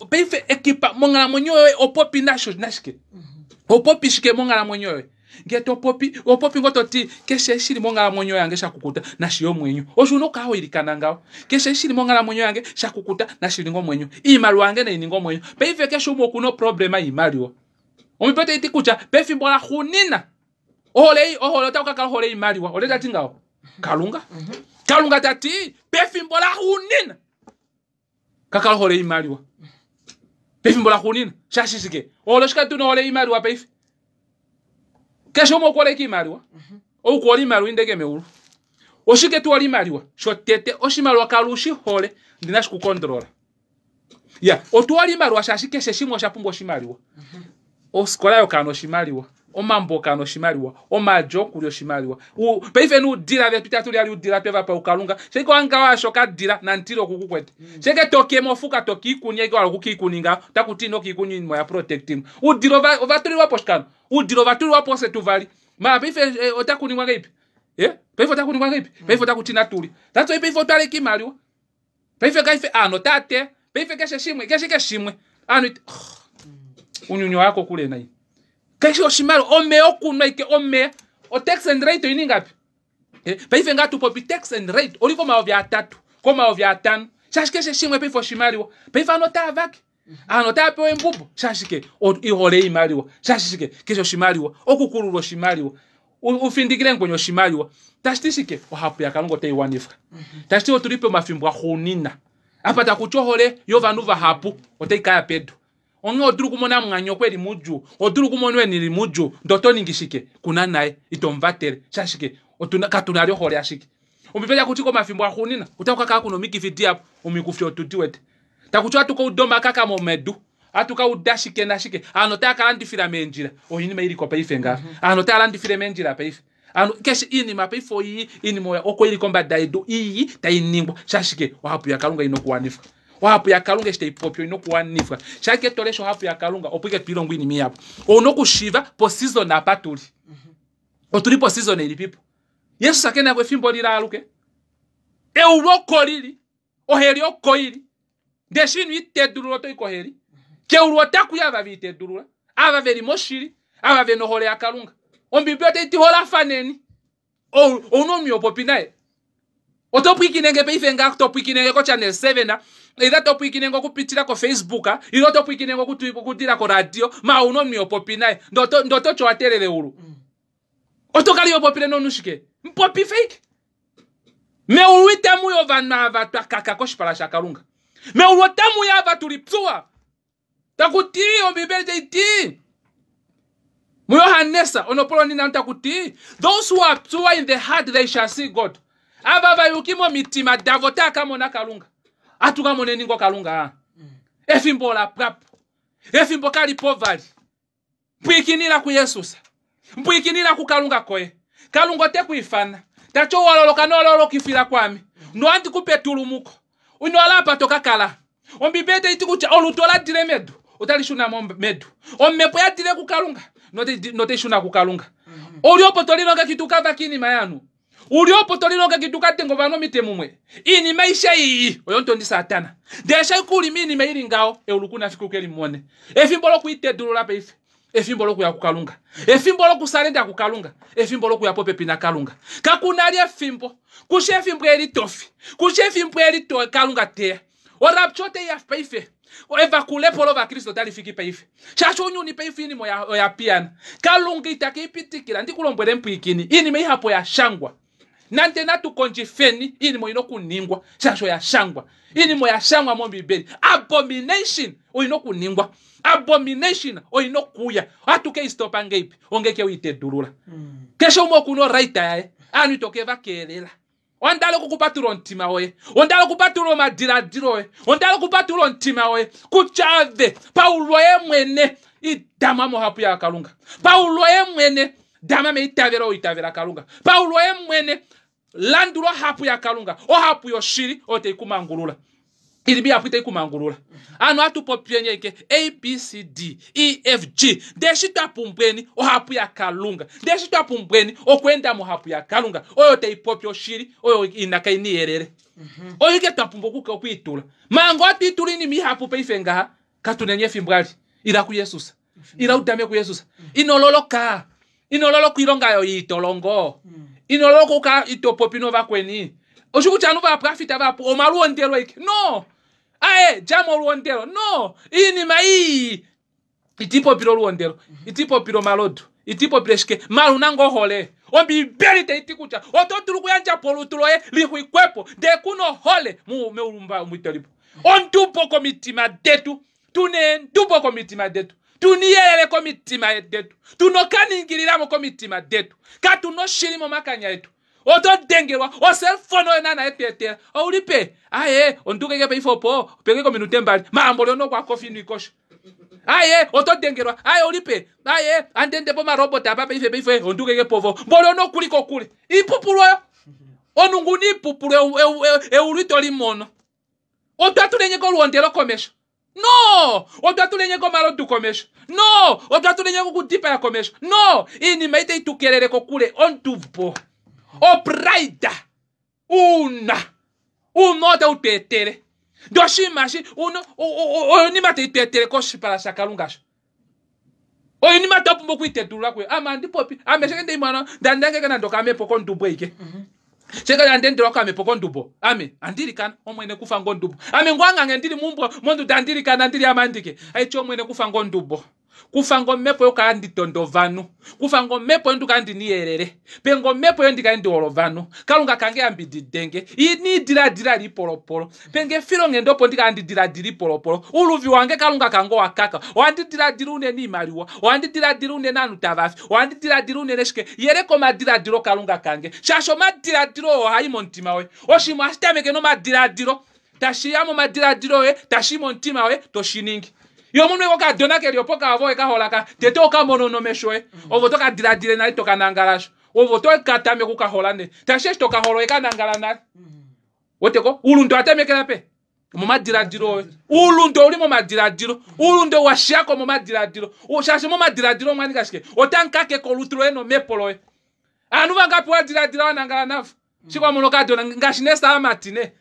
Paife ekipa monghalamwenyo yoye opopi nasho nashike? Opopi shike monghalamwenyo yoye? Ngee to popi, opopi ngoo to ti, keshe eshi shili monghalamwenyo yange sha kukuta, nashi ye omwenyo. Osho una okukala ho ilikana ngaho. Keshe eshi shili monghalamwenyo yange sha kukuta, nashi ninge omwenyo. Iimaliwa yange nai ninge omwenyo. Paife keshe umwe okuna oproblema yoimaliwa. Ombiibeli otai ti kutya, pefimbo laxuunina, ohole, ohole otaku ka kala ohole yoimaliwa. Olye ta ti ngaho? Kalunga. Kalunga ta ti, pefimbo laxuunina, ka kala ohole yoimaliwa. Pefimbo laxuunina, shaashi shike? Ohole oshike tu na ohole yoimaliwa paife? Keshe umwe okuhole ike iimaliwa. Ou kuhole iimaliwa indeke meulu. Oshike tu hole iimaliwa? Shotete, oshimaliwa kala u shi hole, ndina shi kukondrola. Ya, otu hole iimaliwa shaashi keshe shimwe osha pumbwa oshimaliwa. Oskola yokaana oshimaliwa, omambo okaana oshimaliwa, omaadi okulya oshimaliwa. Paife nuudila vetu itatu lyali uudila twe va pa ukalunga. Sheke wanga washo kadila nantile oku kukwete. Sheke toke mofuka tokiikuni eke wala okukiikuni ngaho, otaku ti ino kiikuni oinima oya protecting. Uudila ova tulilwa po shikano. Uudila ova tulilwa po ofye tuvali. Mara paife otaku ningwa ngahelipi? Paife otaku ningwa ngahelipi? Paife otaku ti natuli. That's why paife otwa leka iimaliwa. Paife kaife aanhu otaa teya. Paife keshe shimwe, keshe keshe shimwe. Aanhu ita-, unyuni owa ya kokule nai. Keshe oshimaliwa, omeya okunwa ike, omeya. O tax and rate oini ngapi? Paife nga tupopi tax and rate oli komayovi atatu komayovi atano shaashi keshe shimwe paife oshimaliwa. Paife ovanhu otava vake, ovanhu otava pewa embubo shaashi ke ihole oimaliwa, shaashi shike keshe oshimaliwa, okukulula oshimaliwa, ufindikile ngwenye oshimaliwa. Tashi ti shike? Ohapu yaKalunga otai wanifwa. Tashi ti otuli pomafimbo axuunina apa takuti ohole yovanhu vahapu otai kaya pedu. Onghee odulu okumona mwanyoko eli mudjuu, odulu okumona weni li mudjuu, ndee oto ningi shike? Kuna naye ito muvatele shaashi ke katuna li ohole ashike. Ombibeli takuti komafimbo axuunina otaku kakala kuna omikifi dihapu, omikufi otu di wete. Takuti ohatu kauda omakakamo medu, hatu kauda shike nashike, ovanhu otava kalandifila meendjila, oinima iliko paife ngaha. Ovanhu otava landifile meendjila paife. Ovanhu keshe oinima paife oii, oinima oko ili kombada yedu ii tai ningwa shashike ohapu yaKalunga ina okuwanifwa. Ohapu yaKalunga eshi tai popi oina okuwanifwa. Shake to lesha ohapu yaKalunga opo ike to ilongo oinima ihapu. Ouna okushiiva po season apa tuli. Otuli po season ilipipo. Jesus ke na efimbo lilaaluke. Eulu oko lili, oheli oko ili. Ndee eshi ino itedulula oto i koheli. Keulu otaku ya ava ve itedulula, ava veli moshili, ava vena ohole yaKalunga. Ombibeli otai ti holafaneni. Ouna omunhu popi naye. Oto pwiikine nge paife nga to pwiikine nge ko-channel 7, ile to pwiikine nge okupitila ko-Facebook, ile oto pwiikine nge okudila ko-radio, ma ouna omunhu popi naye. Ndo to tyo wa teelele eulu. Oto kala iho popile nomunhu shike? Mupopi fake. Meulu itamu ya ovanhu ava twa kaka koshipala shaKalunga. Meulu otamu ya ava tuli psuwa. Takuti Ombibeli tai ti muJohannes onopolo takuti those who are pure in the heart they shall see God. Ava vayuki momitima davo otava ka mona Kalunga. Atu ka moneni ngo Kalunga. Efimbo ola pwapo. Efimbo kalipo vali. Pwiikinila kuJesus. Pwiikinila kuKalunga koye. Kalunga ote ku ifana. Tati owaloloka nololokifila kwame. Nohandi kupe etulumuko. Ino ala apa to ka kala. Ombibeli tai ti kutya olutu ola dile medu, otali shuna mo medu. Omhepo ya dile kuKalunga, notai shuna kuKalunga. Uli opo to lilongekida uka vake oinima yanu. Uli opo to lilongekida uka denge ovanhu omite mumwe. Iinima aishe ii oyo mutondi Satana. Ndele eshi kuli miinima ili ngaho, eulu kuna fiku ke limone. Efimbo lokuitedulula paife. Efimbo lokuya kuKalunga. Efimbo lokusalenda kuKalunga. Efimbo lokuya popepi naKalunga. Kakuna li efimbo. Kushe efimbo eli tofi. Kushe efimbo eli to Kalunga teya. Orapture otai ya paife. Evakulepo lOvakristo otali fiki paife. Shaashi ounyuni paife oinima oya piyana. Kalunga ita ke ipitikila. Ndi ku lombwele mpwiikini. Iinima ihapu oya shangwa. Nande natu kondjifeni iinima oina okuningwa shaashi oya shangwa. Iinima oya shangwa mOmbibeli. Abomination oina okuningwa. Abomination oina okuya. Ohatu ke istopa ngeipi? Ongeke uitedulula. Keshe umwe okuna oright yaye. Ovanhu ito ke va keelela. Onda hala okukupatula omutima woye. Onda hala okupatula omadiladilo oye. Onda hala okupatula omutima woye. Kutya ave, paulo ye mwene, idama mohapu yaKalunga. Paulo ye mwene, dama meitavelo oitavela Kalunga. Paulo ye mwene, landula ohapu yaKalunga. Ohapu yoshili oyo tai kumangulula. Ili bihapu itai kumangulula. Ano hatu popyeni eke A, B, C, D, E, F, G. Ndee eshi twa pumbweni ohapu yaKalunga. Ndee eshi twa pumbweni okweenda mohapu yaKalunga. Oyo tai popi oshili, oyo ina kai niyelele. Oyo ike twa pumbwa okwiitula. Manga ohatu itula oinima ihapu paife ngaha, katuneni efimbo ali. Ila kuJesus. Ila udame kuJesus. Ino loloka. Ino loloka oilonga yoye itolongo. Ino loloka uka ito popi novakweni. Osho kutya ovanhu vaprofita vahapu omaluondelo ike. No. Ae, dja moluondelo. No. Iinima ii iti popile oluondelo. Iti popile omalodu. Iti popile shike. Maluna ngoo ohole. Ombibeli tai ti kutya oto dulu okuyandja po olutu loye lixwikwepo ndee kuna ohole meulumba omwitolipo. Ondubo komitima detu. Tuna eendubo komitima detu. Tuna iyelele komitima detu. Tuna okaningililamo komitima detu. Katuna oshili momakanya etu. Oto dengelwa oselfone oyo naana yetu etela. Ouli pe? Aye, ondukeke paife opo, peke kominute mbali. Maambo lyono okwa kofi ino ikosha. Aye, oto dengelwa. Aye, ouli pe? Aye, andende pomarobot apa paife paife ondukeke povo. Mbolyono okuli kokule. Ipupulu oyo. Onunguni ipupulu eulu ito limono. Otwa tulenye koluondelo komesho. No! Otwa tulenye komalodu komesho. No! Otwa tulenye kokudipaya komesho. No! Iinima itai tu kelele kokule. Ondubo. Opride. Una. Una otau tu etele. Ndee oshinima eshi, una, oinima tai tu etele koshipala shaKalunga sho. Oinima twa pumbwa okuitedulula kuyo. Ame andi popi, ame sheke ndeimwana, ndandangeke nande okamepo kondubo ike. Sheke andendelwa okamepo kondubo. Ame andilikana, Omwene kufa ngo ondubo. Ame ngoo angange ndili muumbo monduda andilikana ndili ame andike. Aiti Omwene kufa ngo ondubo. Kufa nge omhepo yokukala ndi tonde ovanhu. Kufa nge omhepo yondikale ndi niyelele. Pe nge omhepo yondikale ndi hole ovanhu. Kalunga kange yambididenge. Ini diladila lipolopolo. Pe nge efilonghenda opo ndikale handi diladila ipolopolo. Ouluvi wange Kalunga kange owa kaka. Ohandi diladila unene oimaliwa. Ohandi diladila unene ovanhu tava fi. Ohandi diladila unene shike. Yeleka omadiladilo Kalunga kange. Shaashi omadiladilo oo ohaa i momutima woye. Oshinima ohashi tameke nomadiladilo. Tashi ya momadiladilo oye, tashi i momutima woye, to shi ningi. Ye omunhu eke okadona ke li opo kaavo we ka hola ka, tete oka mono nomesho oye. Ove oto ka diladile nale to ka nangala asho. Ove oto ka tameka oku ka hola nee. Tashi eshi to ka hola oye ka nangala nale. Weteko? Uulunde owa tamekela pe? Omomadiladilo oye. Uulunde ouli momadiladilo. Uulunde wa shiyako momadiladilo. Shaashi momadiladilo omwa ninga shike? Otamu kakeke olutu loye nomhepo loye. Aanhu vangapi wa diladila wa nangala navo? Shike wa mono okadona ngaashi nee saamati ne.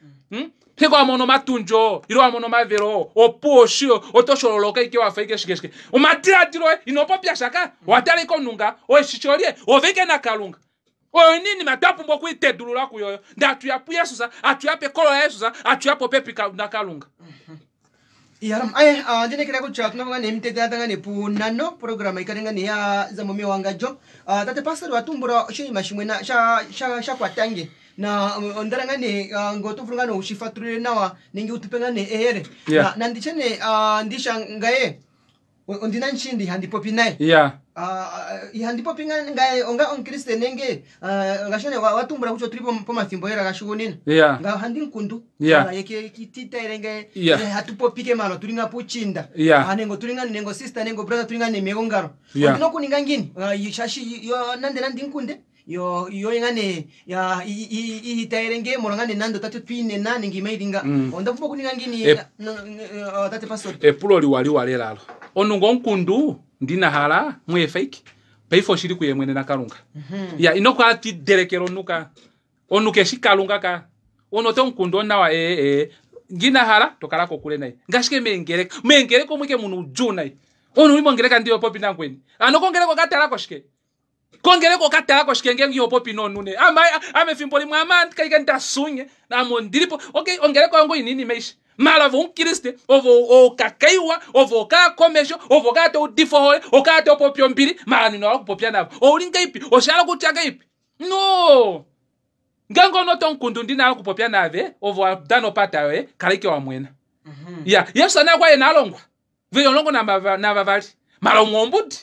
Shike wa mono omatundjo ile wa mono omavelo oo, opuwo oshi oto shololoka ike wafa ike shike shike. Omadiladilo oye ino popya sha ka. Owa tala ike omunhu nga oye shishi olye? Ove ike naKalunga. Oyo oinima twa pumbwa okuitedulula kuyo oyo. Ndee atu ya puJesus, atu ya pekolo laJesus, atu ya popepi naKalunga. Iyaram aye ah, ndinekela kutya otuna nga nee mutete nga nee punano programa ikale nga nee ya za mo mewangadjo. Ah, tate pastor wa tumbula oshinima shimwe na sha sha sha kwatange na ondala nga nee ah, ngo oto vulu nga nee ushifatulule nawa nenge utupe nga nee eyele. Yeah. Na, nanditye nee ah, ndisha ngaye ondina nshindi handi popi naye. Yeah. Ah, ihandi popi ngaye onga omukriste nenge ah, ngaashi nee wa tumbula kutya otuli pomathimbo lela gashugunina. Yeah. Nga ohandi nkundu. Yeah. Ah, ye ke kititaele nge Yeah. eh, hatu popi ke malo tuli nga puchinda. Yeah. Ah, nengo tuli nga nengo sister nengo brother tuli nga nemegongalo. Yeah. Ondina okuninga ngini? Ah, shashi yo nande nandi nkunde yo yo nga ne ya ihitaele nge molwa nga ne nande otatu twiinena nenge imailinga. Onda pumbwa okuninga ngini tate pastor? Epulo liwa liwa lela alo. Omunhu ngo omukundu ndina hala mweefa ike. Paife oshili kuye mwene naKalunga. Ya ino kala tidelekela omunhu ka. Omunhu keshi Kalunga ka. Omunhu oto mukundu onawa ee ee. Ngina hala to kala kokule naye. Ngaashi ke meengeleka. Meengeleka omwe ke muna oudjuu nai. Omunhu uli mongeleka ndiyo popi nangweni. Ano kongeleka okatala koshike? Kongeleka okatala koshike ngeenge iho popi nomunhu ne? Ame ame efimbo limwe ame andika ike ndasunye. Ame ondilipo. Okay, ongeleka oyo ngoo ina oinima aishe. Mara ove omukriste, ove okakaiwa, ove okaya komesho, ove okaya to udifa ohole, okaya to popi ombili, mara nino hala okupopya navo. Ouli ngeipi? Osha hala okutya ngeipi? No! Ngeenge omunhu oto mukundu ndina hala okupopya naave, ove wa dana opata yoye, kala ike wa mwena. Ya, Jesus naye okwa li e na alongwa. Ve li omulongo navavali. Mara umwe ombudi.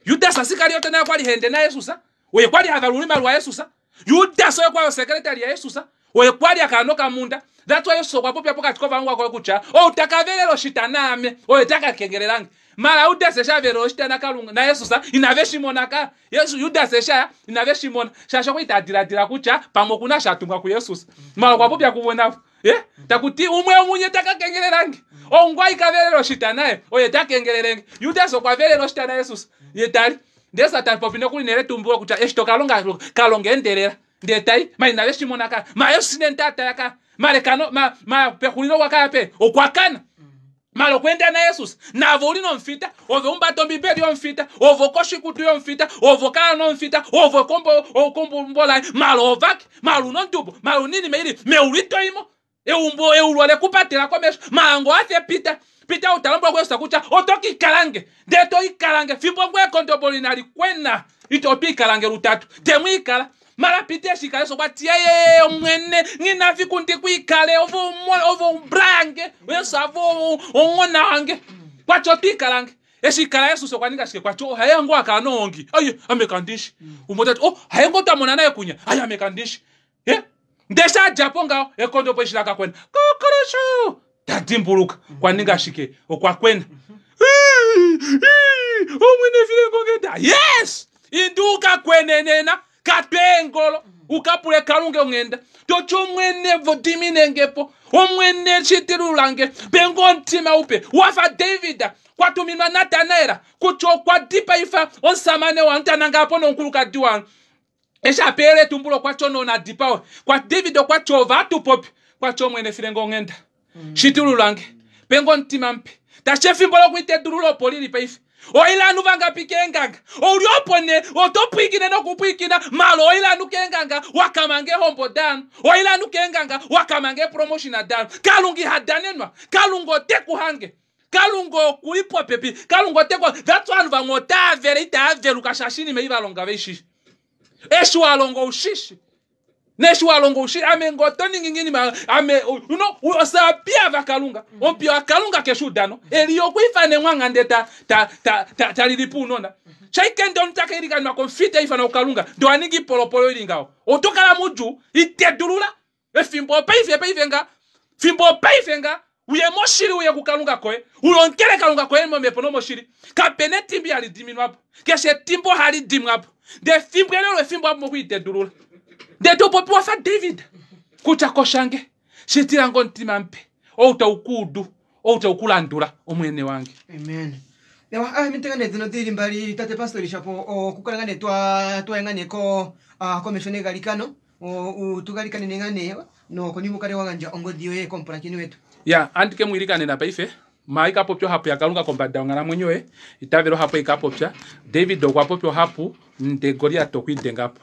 Judas Iskariot naye okwa li ha ende naJesus. Oye kwa li ha valula oimaliwa yaJesus. Judas oye kwa li osekretari yaJesus. Oye kwa li a kala nokamunda. That's why Jesus okwa popya pokati kovalongwa vaye kutya ou ta ka velela oshita naame, oye ta ka kengelela nge. Mara Judas eshi a velela oshita naKalunga naJesus, inave shi mona ka. Jesus Judas eshi a ya, inave shi mona. Shaashi okwa li ta diladila kutya pamwe oku na sha tumwa kuJesus. Mara okwa popya kuvo navo. Eh, taku ti umwe womunye ta ka kengelela nge. Ou ngoo ka velela oshita naye, oye ta kengelele nge. Judas okwa velela oshita naJesus, ye ta li. Ndele Satana popi nokuli neletumbulo kutya eshi to ka longa, ka longa endelela. Ndele ta i, ma inave shi mona ka. Ma Jesus ine mutaataya ka. Malekano, ma, ma pexulilo okwa kaya pe, okwa kana. Mala okweenda naJesus. Naave uli nomufita, ove umbata Ombibeli yomufita, ove okoshikutu yomufita, ove okala nomufita, ove okombo okombo laye, mala ovake, mala una ondubo, mala una oinima ili, meulu ito imo. Eumbo eulu ole ku patela komesho, mala ngoo afe pita. Pita ou ta lombwela kuJesus kutya oto ka ikala nge, ndele to ikala nge fimbo ngoo ekondobolo inali kwena, ito oto ikala nge lutatu. Te mu ikala. Mara pita eshi ikale okwa ti yeye omwene ngina fiku ndi ku ikale ove ove ombrange Yesu ave onghona wange kwati oto ikalange eshi ikala Yesus okwa ninga shike kwati oh, haye ngo akala noongi aye ame kandishi umwe tati oh haye ngo twa mona naye kunya aye ame kandishi ye ndee sha dja po ngaho ekondopo eshi la ka kwena kokolosho ta dimbuluka kwa ninga shike okwa kwena omwene filengongeda yes indi ukakwenenena katwe eengolo ukapule kalunga onghenda toti omwene diminengepo omwene shitilululange pengo omutima upe wafa David kwatuminwa Natanael kutya okwa dipaifa omusamane wanhu tanangala nomukulukadi wanhu eshi a peela etumbulo okwa ti ono nadipawe kwa David okwa ti ove atupopi kwa ti omwene filenge onghenda shitululange pengo omutima mupe tashi efimbo lokuitedulula opo lili paife. Oilanu vangapi keenganga? Ouli opo ne, oto pwiikine nokupwiikina, malo oilanu keenganga, wakamange ehombo daanhu. Oilanu keenganga, wakamange epromotion daanhu. Kalunga iha danenwa. Kalunga ote ku hange. Kalunga oku li popepi. Kalunga ote ku That's why ovanhu vamwe otava vele itava veluka shaashi oinima ei va longa veishi. Eshi wa longa oushishi. Neshi wa longa oushi ame ngo oto ningi ngiini ma ame you know osapia vakalunga omupiya wakalunga keshe udano eli okwiifana emwangha nde ta ta ta ta talilipo ounona shaikende omuntu taka ilikanwa komufita ifana kukalunga nde wa ninga ipolopolo ili ngaho oto kala mudjuu itedulula efimbo opaife paife nga fimbo opaife nga uye moshili uye kukalunga koye ulongele kalunga koye momhepo nomoshili kapena etimba ihali diminwa po keshe etimba ohali dimwa po ndee efimbo eli olo efimbo apo mokuitedulula ndee to popi wafa David kutya koshange shitilange omutima mupe ou tau kuudu ou tau kulandula omwene wange. Amen. Ewa, ah, mitega nee dhino dhili mbali tate pastori shapo okukala nga nee twa twaya nga nee ko ah, komesho negalikano o, u tu galikanene nga nee nokonima u kale wa gandja ongodhi yoye komupulakeni wetu. Ya, andi ke mu ilikanena paife. Ma ika popya ohapu yaKalunga kombada yonghalamwenyo yoye. Itavela ohapu ei ka popya. David okwa popya ohapu, nde Goliat okwa idenga po.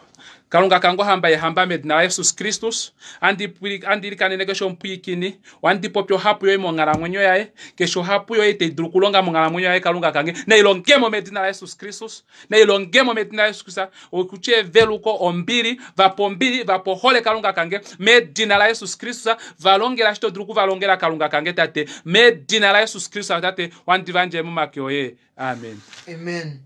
Kalunga kange ohamba yehamba medina laJesus Kristus, andi andi ilikanene keshe omupwiikini, ohandi popi ohapu yoye monghalamwenyo yaye, keshe ohapu yoye tai dulu okulonga monghalamwenyo yaye Kalunga kange, nai longemo medina laJesus Kristus, nai longemo medina laJesus Kristus, okutya eveluko, ombili, va pa ombili, va pa ohole Kalunga kange, medina laJesus Kristus, va longela eshi to dulu oku va longela Kalunga kange Tate, medina laJesus Kristus Tate, ohandi va yandje momake oye. Amen. Amen.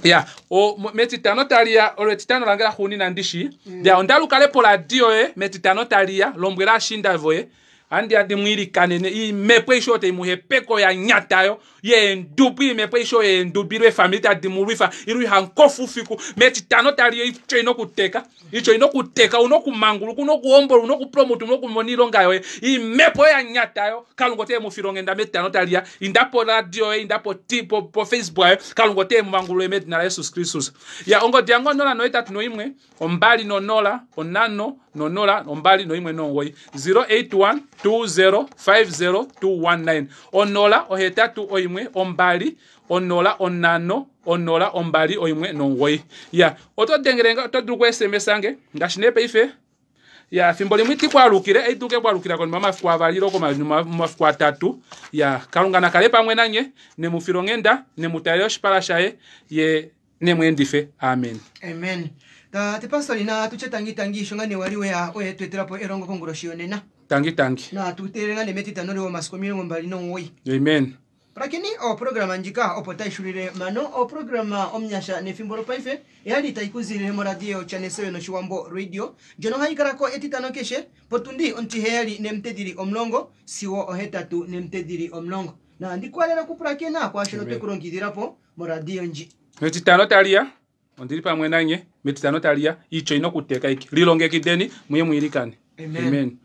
Ya, o, metitano tali ya, olo etitano lange laxuunina ndi shii. Ya, onda lukale poradio yoye, metitano tali ya, lombwela ashiinda voye, handi ya ndi mu ilikanene, imhepo aishe oyo tai mu hepeke oya nyata yo, yeendubu, imhepo aishe oyo yeendubu ile eefamili tadi mu lwifa, ile iha nkofa ufiku, metitano tali ya oityo ina okuteka, Ityo ino kuteka, una okumanguluka, una okuhombola, una okupromota, una okumona iilonga yoye. Iimepo yoye ya nyata yo. Kalunga ote mu file onghenda metitano tali ya. Inda po radio yoye, inda po ti po, po Facebook yoye. Kalunga ote mu mangulule medina la Jesus Kristus. Ya ongodi yange 0 no 81 2 no 0 5 no 0 2 no 1 9 081 20 50 219 0 8 1 2 0 5 0 2 1 9 ya oto dengele nge oto dulu ku sms nge ngaashi nee paife ya fimbo limwe iti kwalukile ei dulu ke kwalukila konima yomafiku avali ile konima yomafiku atatu ya kalunga nakale pamwe nanye nemu file onghenda nemu talele oshipala shaye ye nemu endife amen Amen. Tate pastori na tutye tangi tangi sho nga nee wali weya oye tu etela po elongo konguloshi yonena. Tangi tangi. Na tu teelele nga nee metitano lyomasiku 29. Amen. Pulakeni oprograma ndjika opo tayi shulile mpano. Oprograma Omunyasha nEthimbo lyoPaife oyali tayi ku ziilile moradio Chaneseo nOshiwambo Radio ndjono hayi kala ko Etitano keshe potundi ontiheyali nemute dhili omulongo sigo ohetatu nemute dhili omulongo. Na andi ku halele okupulakena kwaashono twe ku longekidhila po moradio ndji. Metitano tali ya, ondi li pamwe nanye. Metitano tali ya, iitya oyi na okuteka ike. Lilongekideni, muye mu ilikane. Amen. Amen.